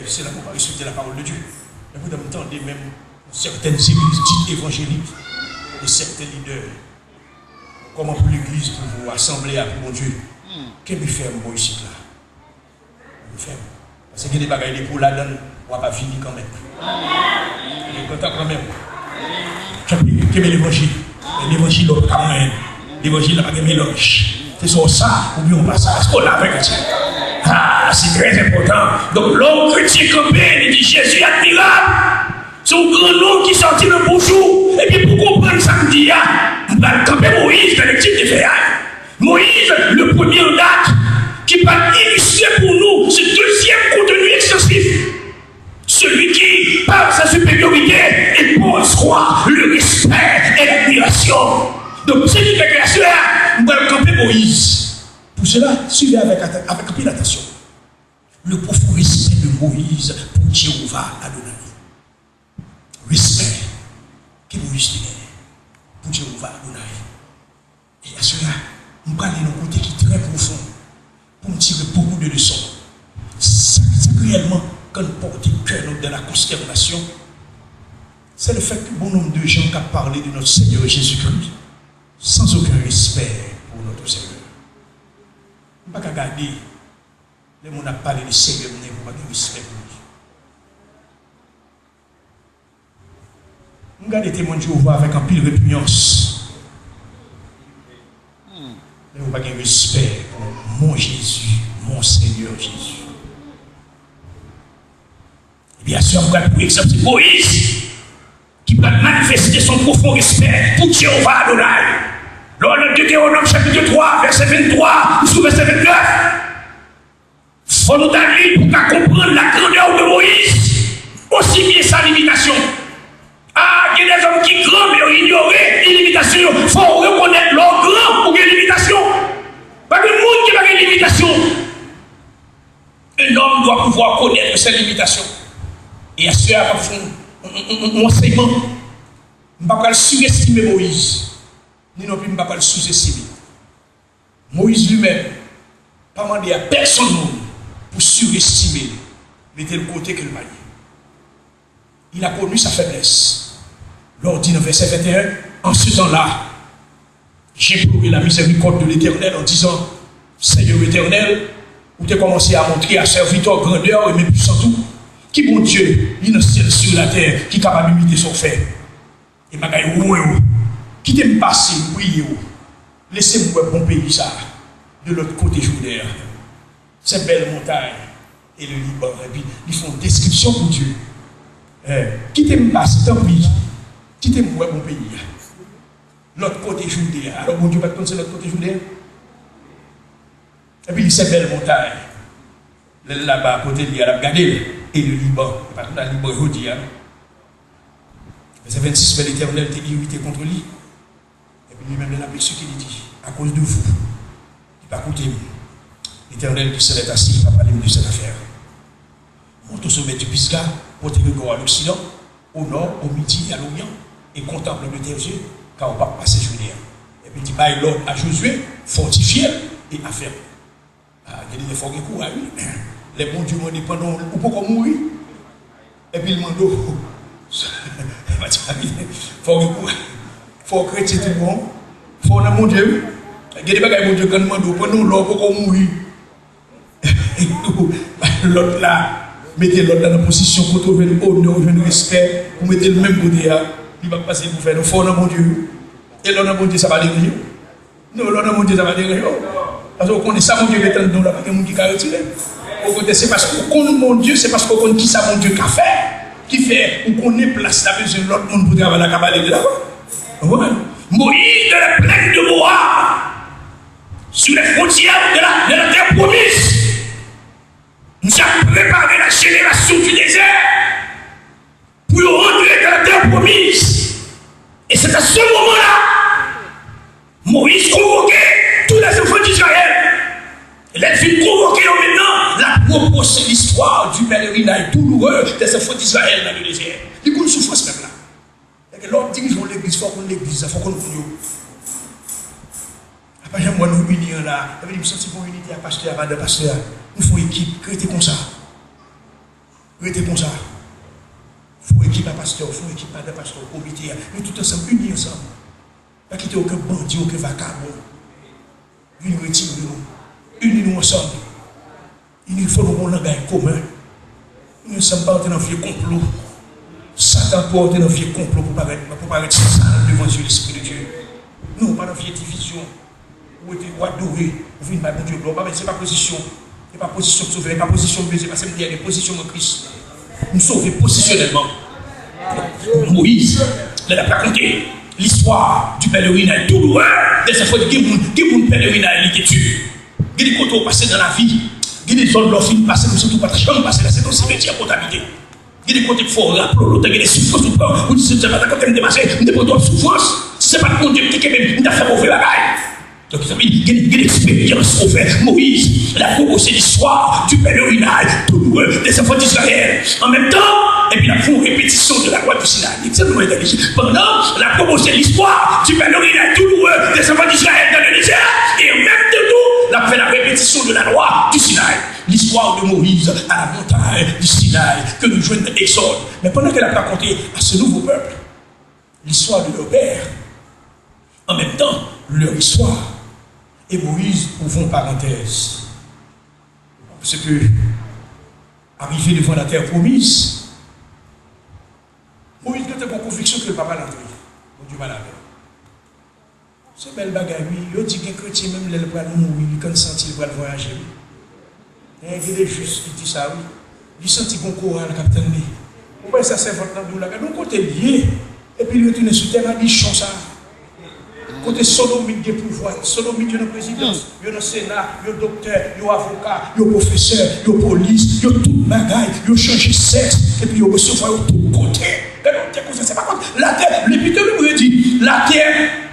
Se la pou pa respekte la parole de Dieu. Men poutan m tande menm sèten legliz dit evanjelik, de sèten lidè. Kòman pou legliz, pou asanble a, pou Bondye? Kenbe fèm bò isit la. Kenbe fèm. Paske gen de bagay depi w ladan l, w ap avili kanmenm. Li gentan kanmenm. Kenbe, kenbe levanjil. Men levanjil la w pa ka manyen l. Levanjil la pa gen melanj. Se swa w sa, oubyen w pa sa. Èske w la avèk Dye? Ah, c'est très important. Donk, lè yon kretyen kanpe, li di, Jezi admirab. Se yon gran non ki sòti nan bouch ou. Epi pou konprann sa m di a, m pral kanpe Moyiz nan lekti m te fè a. Moyiz, le premye an dat, ki pral ilistre pou nou se dezyèm konteni ekstansif. Celui qui, par sa supériorité, impose quoi? Le respect et l'admiration. Donk, se ki fè ke aswè a, m pral kanpe Moyiz. Pour cela, suivez avec atten-, avec anpil atansyon. Le profond respect de Moïse pour Jéhovah Adonai. Respè ke Moyiz te genyen pou Jewova Adonay. E aswè a, m prale nan yon kote ki trè pwofon pou m tire beaucoup de leçons. Sa, sa ki reyèlman ka n pòte kè nou dans la consternation, c'est le fait que bon nombre de gens ka pale de notre Seigneur Jésus-Christ sans aucun respect pour notre Seigneur. M pa ka gade lè moun ap pale de Seyè m nan epi w pa gen respè pou li. M gade Temwen Jewova avèk anpil repiyans. Men yo pa gen respè pou mon Jezi, mon Senyè Jezi. Ebyen, aswè a, m pral pran egzanp, se Moyiz ki pral manifeste son pwofon respè pou Jewova Adonay. Lè w nan Detewonòm chapit twa, vèsè venntwa, jis vèsè vennèf. Fò nou ta li pou ka konprann la grandeur de Moïse, osi byen sa limitasyon. Ah, gen dèzòm ki gran, men yo inyore limitasyon yo. Fò w rekonèt lè w gran, ou gen limitasyon. Pa gen moun ki pa gen limitasyon. Un homme doit pouvoir connaître ses limitations. E aswè a, m ap fè yon, yon, yon, yon, yon ansèyman. M pa pral surestime Moyiz, ni non pli m pa pral souzestime. Moïse lui-même pa mande a pèsonn moun pou surestime l, mete l kote ke l pa ye. Il a connu sa faiblesse. Lè w di nan vèsè venteyen, en ce temps-là, j'implorai la miséricorde de l'Éternel en disant, Seigneur Éternel, ou te kòmanse a montre a sèvitè w grandè w e men pwisans ou. Ki Bondye li nan syèl, sur la terre, ki kapab imite sa w fè? E bagay ou yo. Kite m pase, m priye w. Lese m wè bon peyi sa a, de lòt kote Jouden an. Ces belles montagnes et le Liban. Epi, li fè yon deskripsyon pou Dye. Eh, kite m pase, tanpri. Kite m wè bon peyi a. Lòt kote Jouden an. Alò, Bondye pa t konn se lòt kote Jouden an? Epi li se bèl montay. Lè l laba kote li a, l ap gade l. E le Liban. E pa tout nan Liban jodi a. Vèsè vennsis, mais l'Éternel était irrité contre lui. Epi li menm, lè l ap eksplike, li di, à cause de vous, li pa koute m. L'Éternel descendait ainsi, li pa pale m de cette affaire. Monte au sommet du Pisga, portez le regard à l'occident, au nord, au midi et à l'orient, et contemple de tes yeux, car ou p ap pase Jouden an. Epi l di, bay lòd a Jozye, fòtifye l e afèm. Ah, gen de lè fò w gen kouraj, wi. Lè Bondye mande pandan w, ou poko mouri, epi l mande w, fò w gen kouraj. Fò w kretyen tou bon. Fò w nan Bondye, wi. Gen de bagay Bondye konn mande w pandan w la, ou poko mouri. Lòt la, mete lòt la nan pozisyon kote w jwenn onè, w jwenn respè, ou mete l menm kote a, li p ap pase pou fè non. Fò w nan Bondye, wi. E lè w nan Bondye, sa pa deranje w. Non, lè w nan Bondye, sa pa deranje w. Paske w konnen sa Bondye mete anndan w la, pa gen moun ki ka retire. Okontrè, se paske w konn Bondye, se paske w konn kisa Bondye ka fè, ki fè ou konnen plas la bezwen lòt moun pou travay la ka pale de la. Konprann? Moïse de la plaine de Moab, sur les frontières de la, de la terre promise. Misye ap prepare la génération du désert. Pou yo rantre nan tè pwomiz. E se nan se moman la, Moyiz konvoke tous les enfants d'Israël. E lè l fin konvoke yo mentnan, l ap repwose l'histoire du pèlerinage douloureux des enfants d'Israël dans le désert. Li konn soufrans pèp la. Lè w ap dirije yon legliz, fò w konn legliz la, fò w konn moun yo. A pa janm wè nou ini an la. Epi m santi gon inite a pastè a, madan pastè a. Nou fè yon ekip, rete konsa. Rete konsa. Fè yon ekip a pastè w, fè yon ekip madan pastè w, komite a. Nou tout ansanm, ini ansanm. Pa kite okenn bandi, okenn vakabon vin retire nou. Ini nou ansanm. Ini, fò nou gen yon langay komen. Ini ansanm, pa antre nan vye konplo. Satan ap antre nan vye konplo pou parèt, pou parèt sal devan zye Lespri de Dye. Non, pa nan vye divizyon. Ou rete, ou adore, ou vin bay Bondye glwa. Ou pa, se pa pozisyon. Se pa pozisyon m sove, se pa pozisyon m bezwen, paske m gen pozisyon m an Kris. M sove pozisyonèlman. Moyiz, lè l ap rakonte l'histoire du pèlerinage douloureux des enfants, gen moun, gen moun pèlerinaj li te di. Gen de kote w pase nan lavi, gen de zòn lè w fin pase, ou santi w pa t janm pase la, se yon simetyè kote w abite. Gen de kote k fè w raple w lontan, gen de soufrans ou pran, ou di, "Senyè, pa ta kote m te pase, m te pran twòp soufrans. Si se pa t Bondye ki te kenbe m, m ta fè move bagay." Donk, mezanmi, gen, gen eksperyans ou fè. Moyiz, l ap repwose l'histoire du pèlerinage douloureux des enfants d'Israël. An menm tan, epi l ap fè yon repetisyon de la loi du Sinaï. Li di, nou entèlijan. Pandan l ap repwose l'histoire du pèlerinage douloureux des enfants d'Israël dans le désert, e an menm tan tou, l ap fè la répétition de la loi du Sinaï. L'histoire de Moïse à la montagne du Sinaï, ke nou jwenn nan Egzòd. Men pandan ke l ap rakonte a se nouvo pèp l'histoire de leur père, en même temps, leur histoire, et Moïse ouvre une parenthèse. Parce que, arrivé devant la terre promise, Moyiz gentan gen konviksyon ke l pa pale antre. Bondye pale avè w. Se bèl bagay, wi. Yo di gen kretyen, menm lè l pral mouri, li konn santi l pral vwayaje, wi. Gen, gen de jis ki di sa, wi. Li santi gon koral k ap tann li. Ou wè sa sèvant lan di w la, gade yon kote l ye. Epi li retounen sou tè madichon sa. Kote sodomit gen pouvwa, sodomit yo nan prezidans, yo nan sena, yo doktè, yo avoka, yo pwofesè, yo polis, yo tout bagay, yo chanje sèks, epi yo resevwa yo tout kote. Gade yon tè konsa, se pa kont latè, lepitolibre di, latè,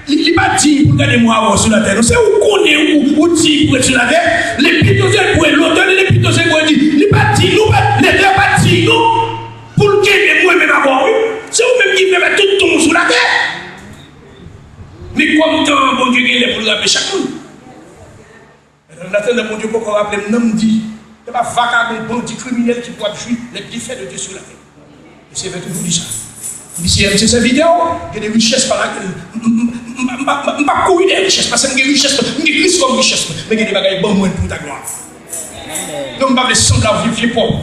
li, li pa diy pou l gade mwa wè sou latè, non, se ou konnen ou, ou diy pou ret sou latè, lepitolibre, lotè de lepitolibre di, li pa diy, nou pa, latè pa diy, non, pou l kenbe mwen menm avè w, wi, se ou menm ki fè tout tan w sou latè. Men kòm tan an, Bondye gen lè pou l raple chak moun. An atandan, Bondye poko raple m, non, m di, se pa vakabon, bandi, kriminèl ki pou ap jwi les bienfaits de Dieu sur la terre. Mesye fè toujou di sa. Li di, Seyè, m se sèvitè w, gen de richès pa lakèl m, m, m, m, m, m, m p ap kouri dèyè richès, paske m gen richès mwen, m gen Kris kòm richès mwen, men gen de bagay ban mwen pou ta glwa. Donk, m pa vle sanble ak vye, vye pòv.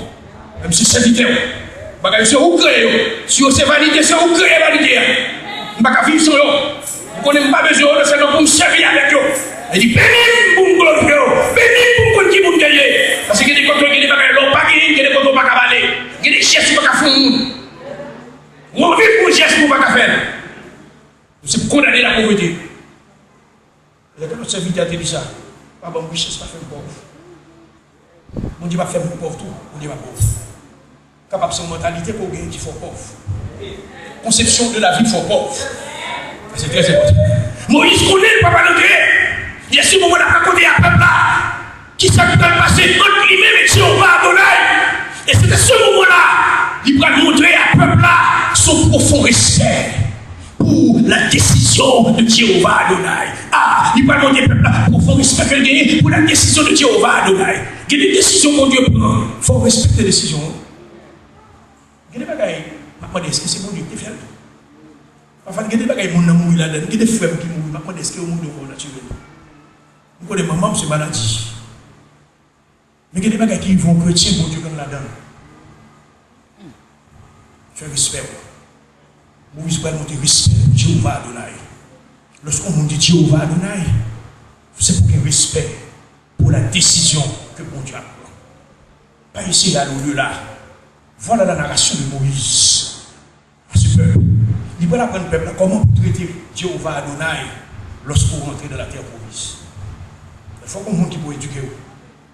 Men m se sèvitè w. Bagay yo se ou k kreye yo. Si yo se vanite, se ou k kreye vanite a. M pa ka viv san yo. M konnen m pa bezwen yo, non sèlman pou m sèvi avèk yo. Li di, beni m pou m glorifye yo. Beni m pou m konn ki moun ke l ye. Paske gen de kote, gen de bagay, lè w pa genyen, gen de kote w pa ka pale. Gen de jès ou pa ka fè yon moun. Ou anvi fè yon jès pou w pa ka fè l. Se pou kondane lapovrete. Lè ke lòt sèvitè a te di sa, pa ban m richès, pa fè m pòv. Bondye pa fè m pou pòv tou, Bondye pa pòv. Kapab se yon mantalite ke w genyen ki fè w pòv. Konsepsyon de lavi fè w pòv. Sa se trè enpòtan. Moyiz konnen l pa pral antre. Li se moman l ap rakonte a pèp la kisa ki pral pase ant li menm e Jewova Adonay. E se nan se moman la, li pral montre a pèp la son pwofon respè pou la desizyon de Jewova Adonay. A, li pral montre pèp la pwofon respè ke l genyen pou la desizyon de Jewova Adonay. Gen de desizyon Bondye pran, fò w respekte desizyon an. Gen de bagay, m ap mande, èske se Bondye ki te fè l? Pafwa, gen de bagay, moun nan mouri ladan l. Gen de frè m ki mouri, m ap mande, èske yo mouri yon mò natirèl? M konnen manman m se maladi. Men gen de bagay ki rive yon kretyen, Bondye konn ladan l. Fè respè w. Moyiz pral montre respè pou Jewova Adonay. Lòske yon moun di Jewova Adonay, se pou gen respè pou la desizyon ke Bondye ap pran. Pa eseye ale odela. Voilà la narration de Moïse. A se pèp. Li pral aprann pèp la kòman pou trete Jewova Adonay lòske w rantre nan latè pwomiz. Fòk yon moun ki pou edike w.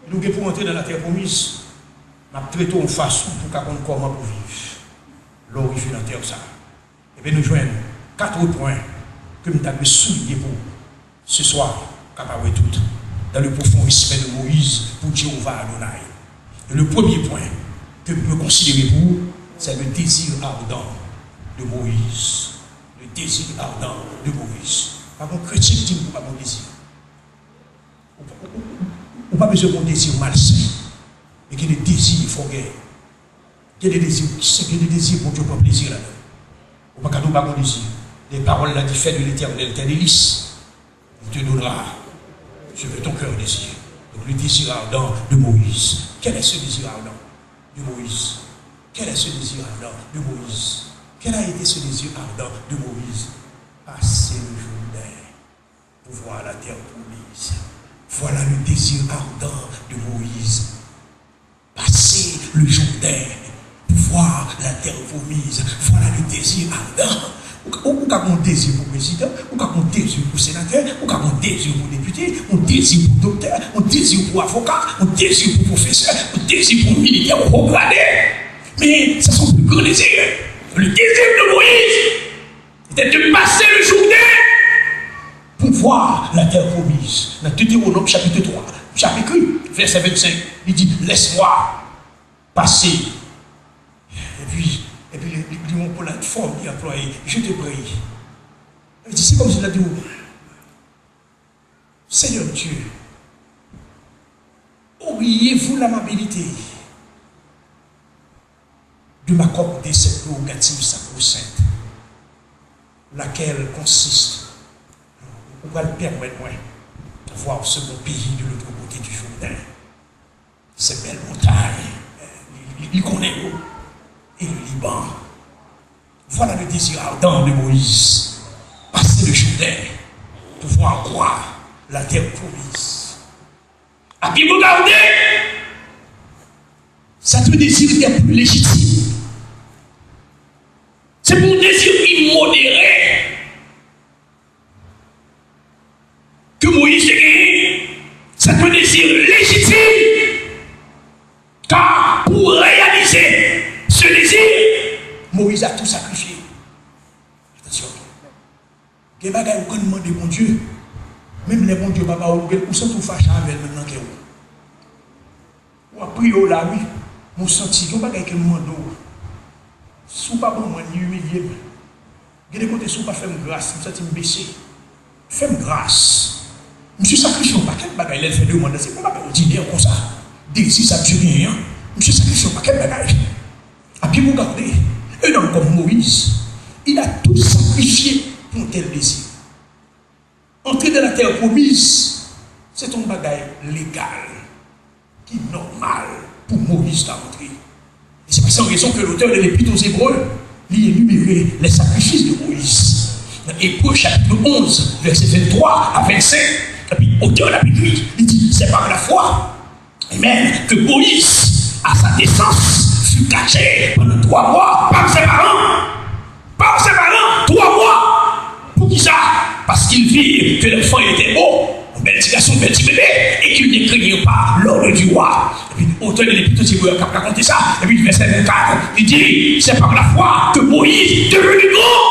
Lè w gen pou w rantre nan latè pwomiz, m ap trete w yon fason pou w ka konn kòman pou w viv lè w rive nan tè sa a. Ebyen, nou jwenn kat pwen ke m ta dwe souliye pou w. Ce soir, kapab wè tout, dans le profond respect de Moïse pour Jéhovah Adonai. Et le premier point que je veux considérer pour vous, c'est le désir ardent de Moïse. Le désir ardent de Moïse. Pa gen kretyen ki di m pa gen dezi. Ou, ou, ou, ou pa bezwen gen dezi malsen. Men gen de dezi fò gen. Gen de dezi ki sen, gen de dezi Bondye pran plezi ladan. Ou pa ka tou pa gen dezi. Les paroles la di, fais de l'Éternel tes délices. Il te donnera ce que ton cœur désire. Donc, le désir ardent de Moïse. Quel est ce désir ardent de Moïse? Quel est ce désir ardent de Moïse? Quel a été ce désir ardent de Moïse? Passer le Jourdain pour voir la terre promise. Voilà le désir ardent de Moïse. Passer le Jourdain pour voir la terre promise. Voilà le désir ardent. Ou ka, ou, ou ka gen yon dezi pou prezidan, ou ka gen yon dezi pou senatè, ou ka gen yon dezi pou depite, yon dezi pou doktè, yon dezi pou avoka, yon dezi pou pwofesè, yon dezi pou militè wo grade. Men sa se yon pli gran dezi. Le désir de Moïse, c'était de passer le Jourdain pour voir la terre promise. Nan Deutéronome chapitre trois, chapitre, verset vingt-cinq, il dit, laisse-moi passer. Epi, epi li, li, li yon platfòm li anplwaye, je te prie. Li di, se kòmsi l ap di w, Seigneur Dieu, auriez-vous l'amabilité de m'accorder cette prérogative sacro-sainte, laquelle consiste, ou pral pèmèt mwen voir ce bon pays de l'autre côté du Jourdain, ces belles montagnes, li, li, li konnen yo, et le Liban, Voilà le désir ardent de Moïse, passer le Jourdain pour voir quoi, la terre promise. À bien regarder, c'est un désir qui est plus légitime. C'est un désir immodéré que Moïse te genyen. C'est un désir légitime. Car pour réaliser ce désir, Moïse a tout sacrifié. Attention. Gen bagay ou konn mande Bondye, menm lè Bondye pa ba ou, ou santi w fache avè l menm nan kè w. W ap priye w la wi, men w santi gen yon bagay ke m mande w. Si w pa ban mwen, li imilye m. Gen de kote si w pa fè m gras, m santi m bese. Fè m gras. Misye sakrifye yon pakèt bagay lè l fè demann nan, se pa yon bagay òdinè konsa. Dezi sa misye genyen an, misye sakrifye yon pakèt bagay. À bien regarder, un homme comme Moïse, il a tout sacrifié pour un tel désir. Entrer dans la terre promise, c'est un bagay légal, qui est normal pour Moïse d'entrer. Et c'est pas sans raison que l'auteur de l'Épître aux Hébreux, il énumère les sacrifices de Moïse. Dans Hébreux chapitre onze, versets vingt-trois à vingt-cinq, et puis auteur de la Bible, il dit, c'est par la foi Amen. Que Moïse, à sa naissance, fut caché pendant trois mois par ses parents. Par ses parents, trois mois. Pour qui ça? Parce qu'il vit que l'enfant était beau, un bel petit garçon, un bel petit bébé, et qu'il ne craignit pas l'ordre du roi. Et puis, l'auteur de l'Épître aux Hébreux a raconté ça. Et puis, verset vingt-quatre, il dit, c'est par la foi que Moïse, devenu grand,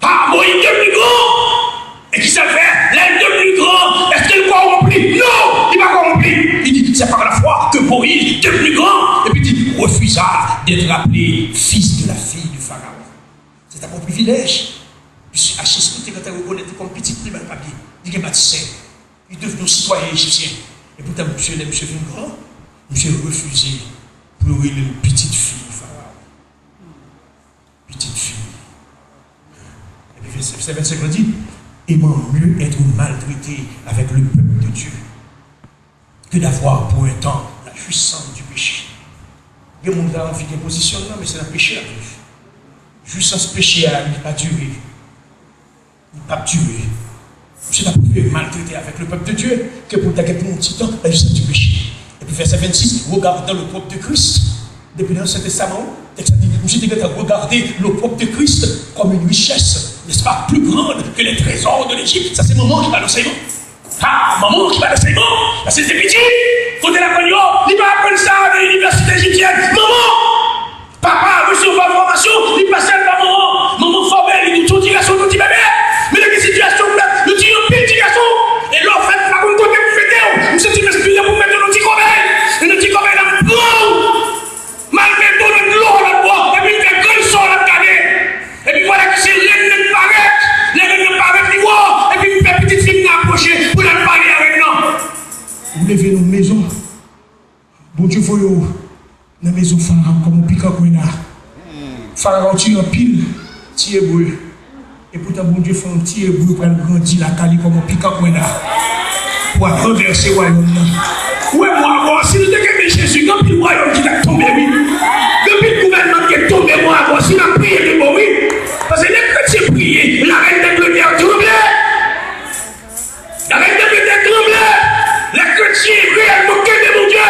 Ah, Moïse devenu grand. E kisa l fè? Lè l devenu grand, èske l kòwonpi? Non, li pa kòwonpi. Li di, c'est par la foi que Moïse, devenu grand, epi di, refusa d'être appelé fils de la fille de Pharaon. Se t ap yon privilèj. Paske H S P te gentan rekonèt li kòm pitit li bay papye. Li gen batis sè. Li devni yon sitwayen ejipsyen. E poutan, misye, lè misye vin gran, misye refize pou yo rele l pitit fi Farawon. Petite fille. Et puis, verset vingt-cinq nous dit, aimant mieux être maltraité avec le peuple de Dieu que d'avoir pour un temps la jouissance du péché. Gen moun ki anvi gen pozisyon nan, men se nan peche l ap viv. Jwisans peche a, li pa dire. Li p ap dire. Misye t ap prefere maltrete avèk le peuple de Dieu ke pou l ta gen pou yon ti tan la jouissance du péché. Epi vèsè vennsis, regardant l'opprobre de Christ. Depi nan Ansyen Testaman an, tèks la di, misye te gentan regade l'opprobre de Christ comme une richesse, n'est-ce pas, plus grande que les trésors de l'Égypte. Sa se manman ki ba l ansèyman. Ah, manman ki ba l ansèyman. Paske se piti, kote l aprann yo, li pa aprann sa nan inivèsite ejipsyèn. Manman! Papa resevwa fòmasyon, li pa sèl pa manman. Manman fòme l, li tou ti gason, tou ti bebe. Men nan ki sitiyasyon w fèt, nou ti anpil ti gason. E lè w fèt, pa konn kote pou mete w. M santi m enspire pou mete w nan ti kòbèy. E nan ti kòbèy la, m pran w. M al mete w nan dlo a lòt bò. Epi m fè grenn sò w ap gade. Epi vwala ki se rèn nan parèt. Lè rèn nan parèt, li wè w. Epi m fè pitit fi m nan apwoche pou l al pale a rèn nan. Ou leve nan mezon. Bondye voye w nan mezon Farawon kòm yon pikan grenn. Farawon tiye anpil ti Ebre. Epoutan, Bondye fè yon ti Ebre pral grandi lakay li kòm yon pikan grenn pou al ranvèse wayòm nan. Ou wè, mwa avwa, si nou te kenbe Jezi, gen anpil wayòm ki t ap tonbe, wi. Gen anpil gouvènman ki t ap tonbe, mwa avwa, si n ap priye de bon, wi. Paske lè kretyen priye, la reine d'Angleterre tremble. La reine d'Angleterre tremble. Lè kretyen reyèlman kenbe Bondye.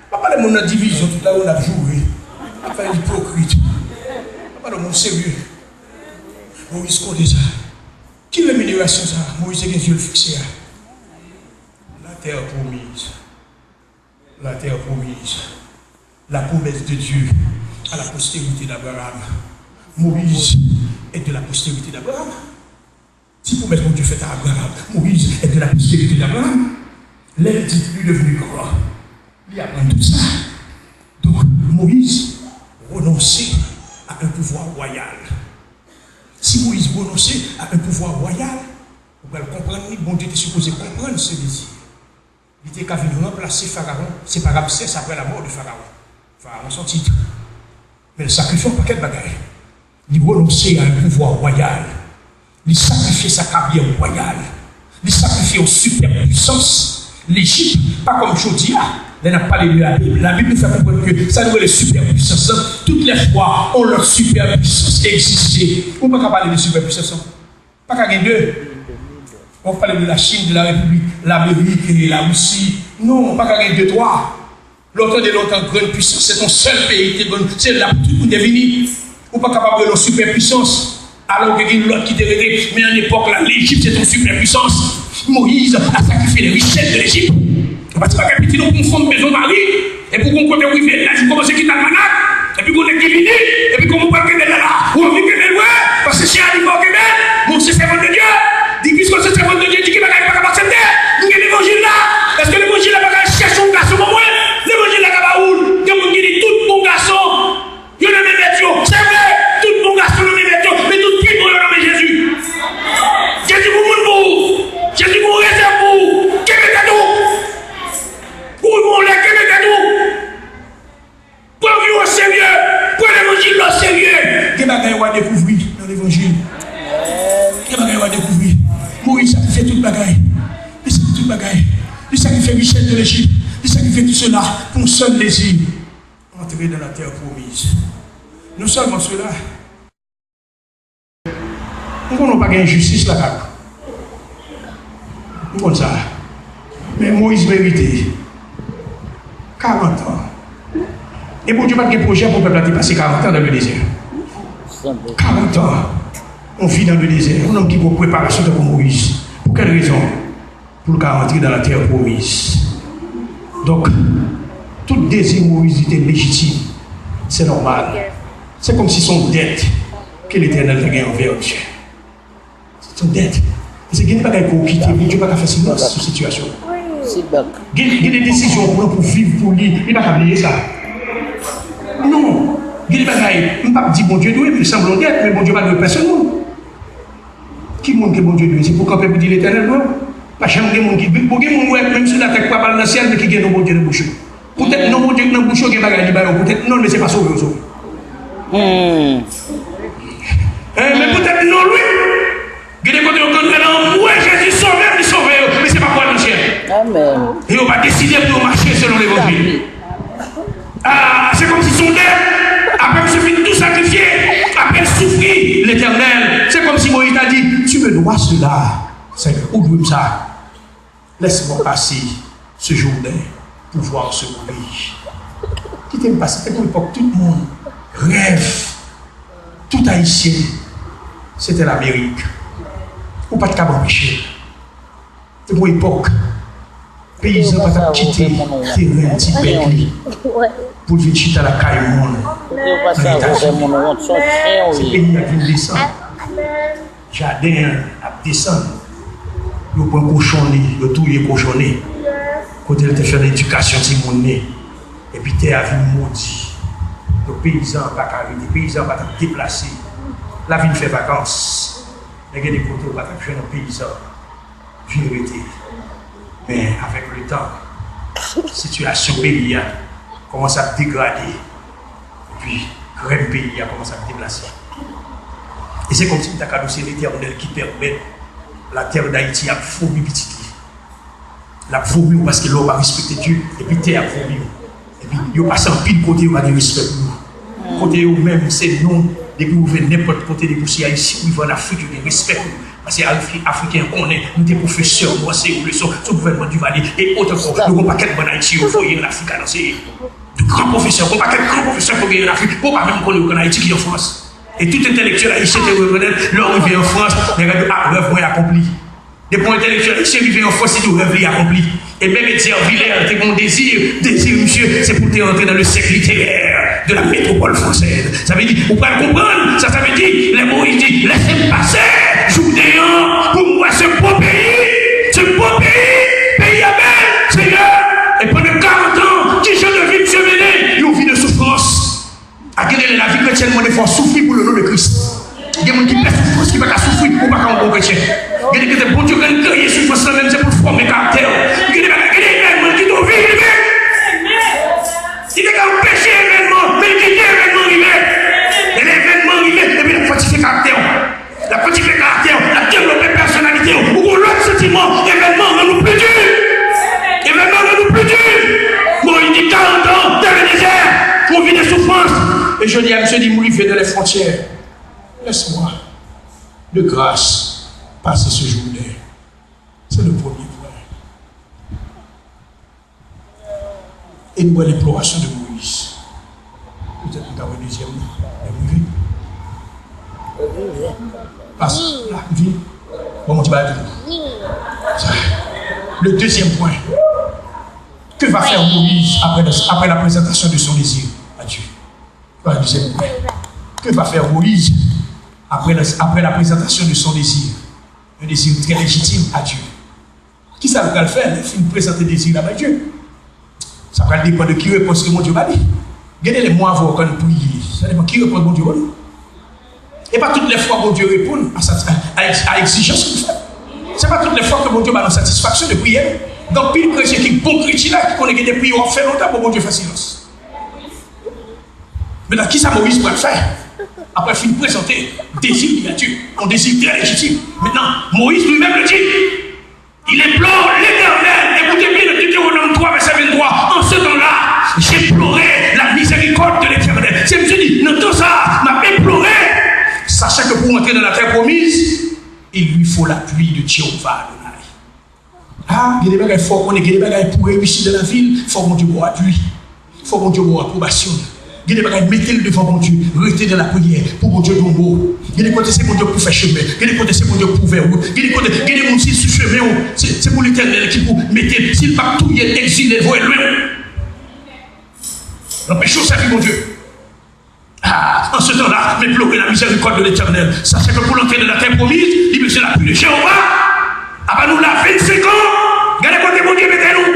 Pa pale moun nan divizyon, tout la yo n ap joure. N ap fè ipokrit. Pa pale moun serye. Moyiz konnen sa. Ki reminerasyon sa Moyiz te gen zye l fikse a? La terre promise. La terre promise. La promesse de Dieu à la postérité d'Abraham. Moïse est de la postérité d'Abraham. Ti pwomès Bondye fèt a Abraham, Moïse est de la postérité d'Abraham. Lè l di li devni gran, li aprann tout sa. Donk, Moïse renonse a un pouvoir royal. Si Moïse renonse a un pouvoir royal, ou pral konprann li, Bondye te sipoze konprann se dezi. Li te ka vin ranplase Farawon, se pa Ramsès apre la mort de Pharaon. Farawon se yon tit. Men l sakrifye yon pakèt bagay. Li renonse a yon pouvwa wayal. Li sakrifye sa karyè wayal. Li sakrifye yon sipèm pwisans. Lejip, pa kòm jodi a. Lè n ap pale de Labib, Labib nou fè konprann ke sa nou rele sipèpwisans lan, tout lè fwa yon lòt sipèpwisans egziste, ou pa ka pale de sipèpwisans lan. Pa ka gen de. W ap pale de Lachin, de Larepiblik Lamerik, e Larisi. Non, pa ka gen de, twa. Lè w tande lontan, grann pwisans, se t yon sèl peyi ki te grann, se la pou tout moun te vini. Ou pa kapab rele yon sipèpwisans, alò ke gen lòt ki te rete. Men an epòk la, Lejip se t yon sipèpwisans. Moyiz a sakrifye les richesses de l'Égypte. Ou pa ti bagay piti non pou yon fanm bezwen mari, epi w gon kote w rive, laj ou kòmanse kite almanak, epi gon nèg ki vini, epi kòman w pral kenbe l la, ou anvi kenbe l, wè, paske chè a li fè w kenbe l, men w se sèvant de Dye. Di, piske w se sèvant de Dye, di ki bagay ou pa kapab aksepte. M gen levanjil la. Èske levanjil la pa ka chèche yon gason pou mwen? Levanjil la ka ba ou l. Gen moun ki di tout bon gason yo nan men mèt yo. Se vre, tout bon gason nan men mèt yo, men tout pi bon yo nan men Jezi. Jezi gon moun pou ou. Jezi gon rezèv pou ou. Kenbe tèt ou. Ou gon lè kenbe tèt ou. Pran vi w oserye. Pran levanjil la oserye. Gen bagay w a dekouvri nan levanjil. Gen bagay w a dekouvri. Moyiz sakrifye tout bagay. Li sakrifye tout bagay. Li sakrifye richès de Lejip. Li sakrifye tout sela pou yon sèl dezi. Entrer dans la terre promise. Non seulement cela, m konnen w pa gen jistis lakay ou. M konn sa. Men Moyiz merite karant an. E Bondye pa t gen pwojè pou pèp la te pase karant an dans le désert. Karant an, on vit dans le désert. Yon nonm ki pran preparasyon tankou Moyiz. Pou kèl rezon? Pou l ka rantre dans la terre promise. Donk, tout dezi Moyiz li te lejitim, se nòmal. Se kòmsi se yon dèt ke Letènèl te gen anvè Bondye. Se yon dèt. Paske gen de bagay ke w kite, Bondye pa ka fè silans sou sitiyasyon. Gen, gen de desizyon w pran pou viv pou li, li pa ka bliye sa. Non. Gen de bagay, m p ap di Bondye dwe, men sanble yon dèt, men Bondye pa dwe pèsonn moun. Ki moun ke Bondye dwe? Se pou kanpe pou di Letènèl dwe w. Pa janm gen moun ki, bon, gen moun wè, menm sou latè, k pa pral nan syèl, men ki gen non Bondye nan bouch yo. Poutèt non Bondye k nan bouch yo, gen bagay li ba yo poutèt non l, men se pa sove yo sove. Hmm. Hein, men poutèt non l, wi. Gen de kote yo konn fè nan anmwe Jezi sove m, li sove yo, men se pa pou al nan syèl. Amèn. E yo pa deside pou yo mache selon levanjil. Ah, se kòmsi se yon dèt. Apre misye fin tou sakrifye, apre l soufri, Letènèl, se kòmsi Moyiz ta di, tu me dois cela, Seigneur, ou dwe m sa. Laisse-moi passer ce Jourdain pour voir ce beau pays. Kite m pase, se te yon epòk tout moun rèv, tout Ayisyen, se te Lamerik. Ou pa t kab anpeche l. Te gon epòk, peyizan pa t ap kite teren ti bèt li pou l vin chita lakay moun nan Etazini. Se peyi a k vin desann. Jaden an ap desann. Yo pran kochon li, yo touye kochon li. Kote l te fè ledikasyon timoun li. Epi tè a vin modi. Donk peyizan an pa ka rete, peyizan an pa t ap deplase. L ap vin fè vakans. Men gen de kote ou pa t ap jwenn yon peyizan vin rete. Men avèk letan, sitiyasyon peyi a kòmanse ap degrade. Epi, grenn peyi a kòmanse ap deplase. E se kòmsi m ta ka di w se Letènèl ki pèmèt latè dayiti ap vomi pitit li. L ap vomi w paske lè w pa respekte Dye, epi tè ap vomi w. Epi yo pase anpil kote yo pa gen respè pou nou. Kote yo menm se nou, depi w rive nenpòt kote, depi w se Ayisyen, w rive ann Afrik, yo gen respè pou nou. Paske Afri-, Afriken an konnen nou te pwofesè, nou anseye yo leson sou gouvènman Duvalier e otan ankò. Nou gon pakèt bann Ayiti yo voye ann Afrik al anseye. De gran pwofesè, gon pakèt gran pwofesè ke w genyen ann Afrik, ke w pa menm konnen yo k ann Ayiti ki an Frans. E tout entèlektyèl ayisyen te rekonèt, lè w rive an Frans, nèg la di, ah, rèv mwen akonpli. Depi yon entèlektyèl ayisyen rive an Frans, li di w rèv li akonpli. E menm Edzer Villers te gen yon dezi, dezi misye, se pou l te rantre dans le cercle littéraire de la métropole française. Sa vle di, ou pral konprann sa, sa vle di, lè Moyiz di, laissez-moi passer Jourdain an pou m wè ce beau pays, ce beau pays, peyi a bèl, Seigneur. E pandan karant an, ki jan de vi misye mennen? Yon vi de soufrans. A gen de lè lavi kretyèn mande fò w soufri pou le non de Kris. Gen moun ki pè soufrans, ki pa ka soufri, ou pa ka yon bon kretyen. Gen de kote Bondye konn kreye soufrans lan menm, se pou l fòme karaktè w. Gen de bagay, gen de evènman ki tou vin rive. Li te ka anpeche evènman, men li kite evènman rive. E lè evènman rive, epi l ap fòtifye karaktè w. L ap fòtifye karaktè w, l ap devlope pèsonalite w. Ou gon lòt santiman, evènman rann ou pli di. m rive dans les frontières, laisse-moi de grâce passer ce Jourdain. C'est le premier point. E nou wè lenplorasyon de Moyiz. Petèt nou ta wè dezyèm nan. Lè m rive. Pas la, vin. Bon, Bondye ba nou. Sa. Le deuxième point. Que va faire Moïse après la, après la présentation de son désir à Dieu? Voilà le deuxième point. Que va faire Moïse après la, après la présentation de son désir? Un désir très légitime à Dieu. Kisa l pral fè lè l fin prezante dezi l la bay Dye? Sa pral depann de ki repons ke Bondye ba li. Gen de lè, mwen avè w, kan n priye, sa depann ki repons Bondye ba nou. E pa tout lè fwa Bondye reponn a, a, a, a egzijans nou fè. Se pa tout lè fwa ke Bondye ba nou satisfaksyon de priyè nou. Gen anpil kretyen ki bon kretyen la, ki konnen gen de priyè w ap fè lontan, bon, Bondye fè silans. Mentnan, kisa Moyiz pral fè? Apre fin prezante dezi li a Dye, yon dezi trè lejitim. Mentnan, Moïse lui-même le dit, il implore l'Éternel. Écoutez bien, Deutéronome trois, verset vingt-trois. En ce temps-là, j'implorai la miséricorde de l'Éternel. Se misye di, nan tan sa a, m ap implore. Sachant que pour entrer dans la terre promise, il lui faut l'appui de Jéhovah Adonai. Ah, gen de bagay fò w konnen, gen de bagay pou reyisi nan lavi l, fò Bondye ba w apui. Fò Bondye ba w apwobasyon l. Gen de bagay, mete l devan Bondye, rete nan lapriyè pou Bondye di w mo. Gen de kote se Bondye k pou fè chemen, gen de kote se Bondye k pou ouvè wout, gen de kote, gen de moun si l sou chemen w, se, se pou Letènèl ki pou mete l, si l p ap touye l, egzile l, voye l lwen w. Anpeche w sèvi Bondye. Ah, en ce temps-là, m'implorai la miséricorde de l'Éternel. Sachez que pour entrer dans la terre promise, il me faut l'appui de Jéhovah. Apa nou la vennsenk an, gade kote Bondye mete nou.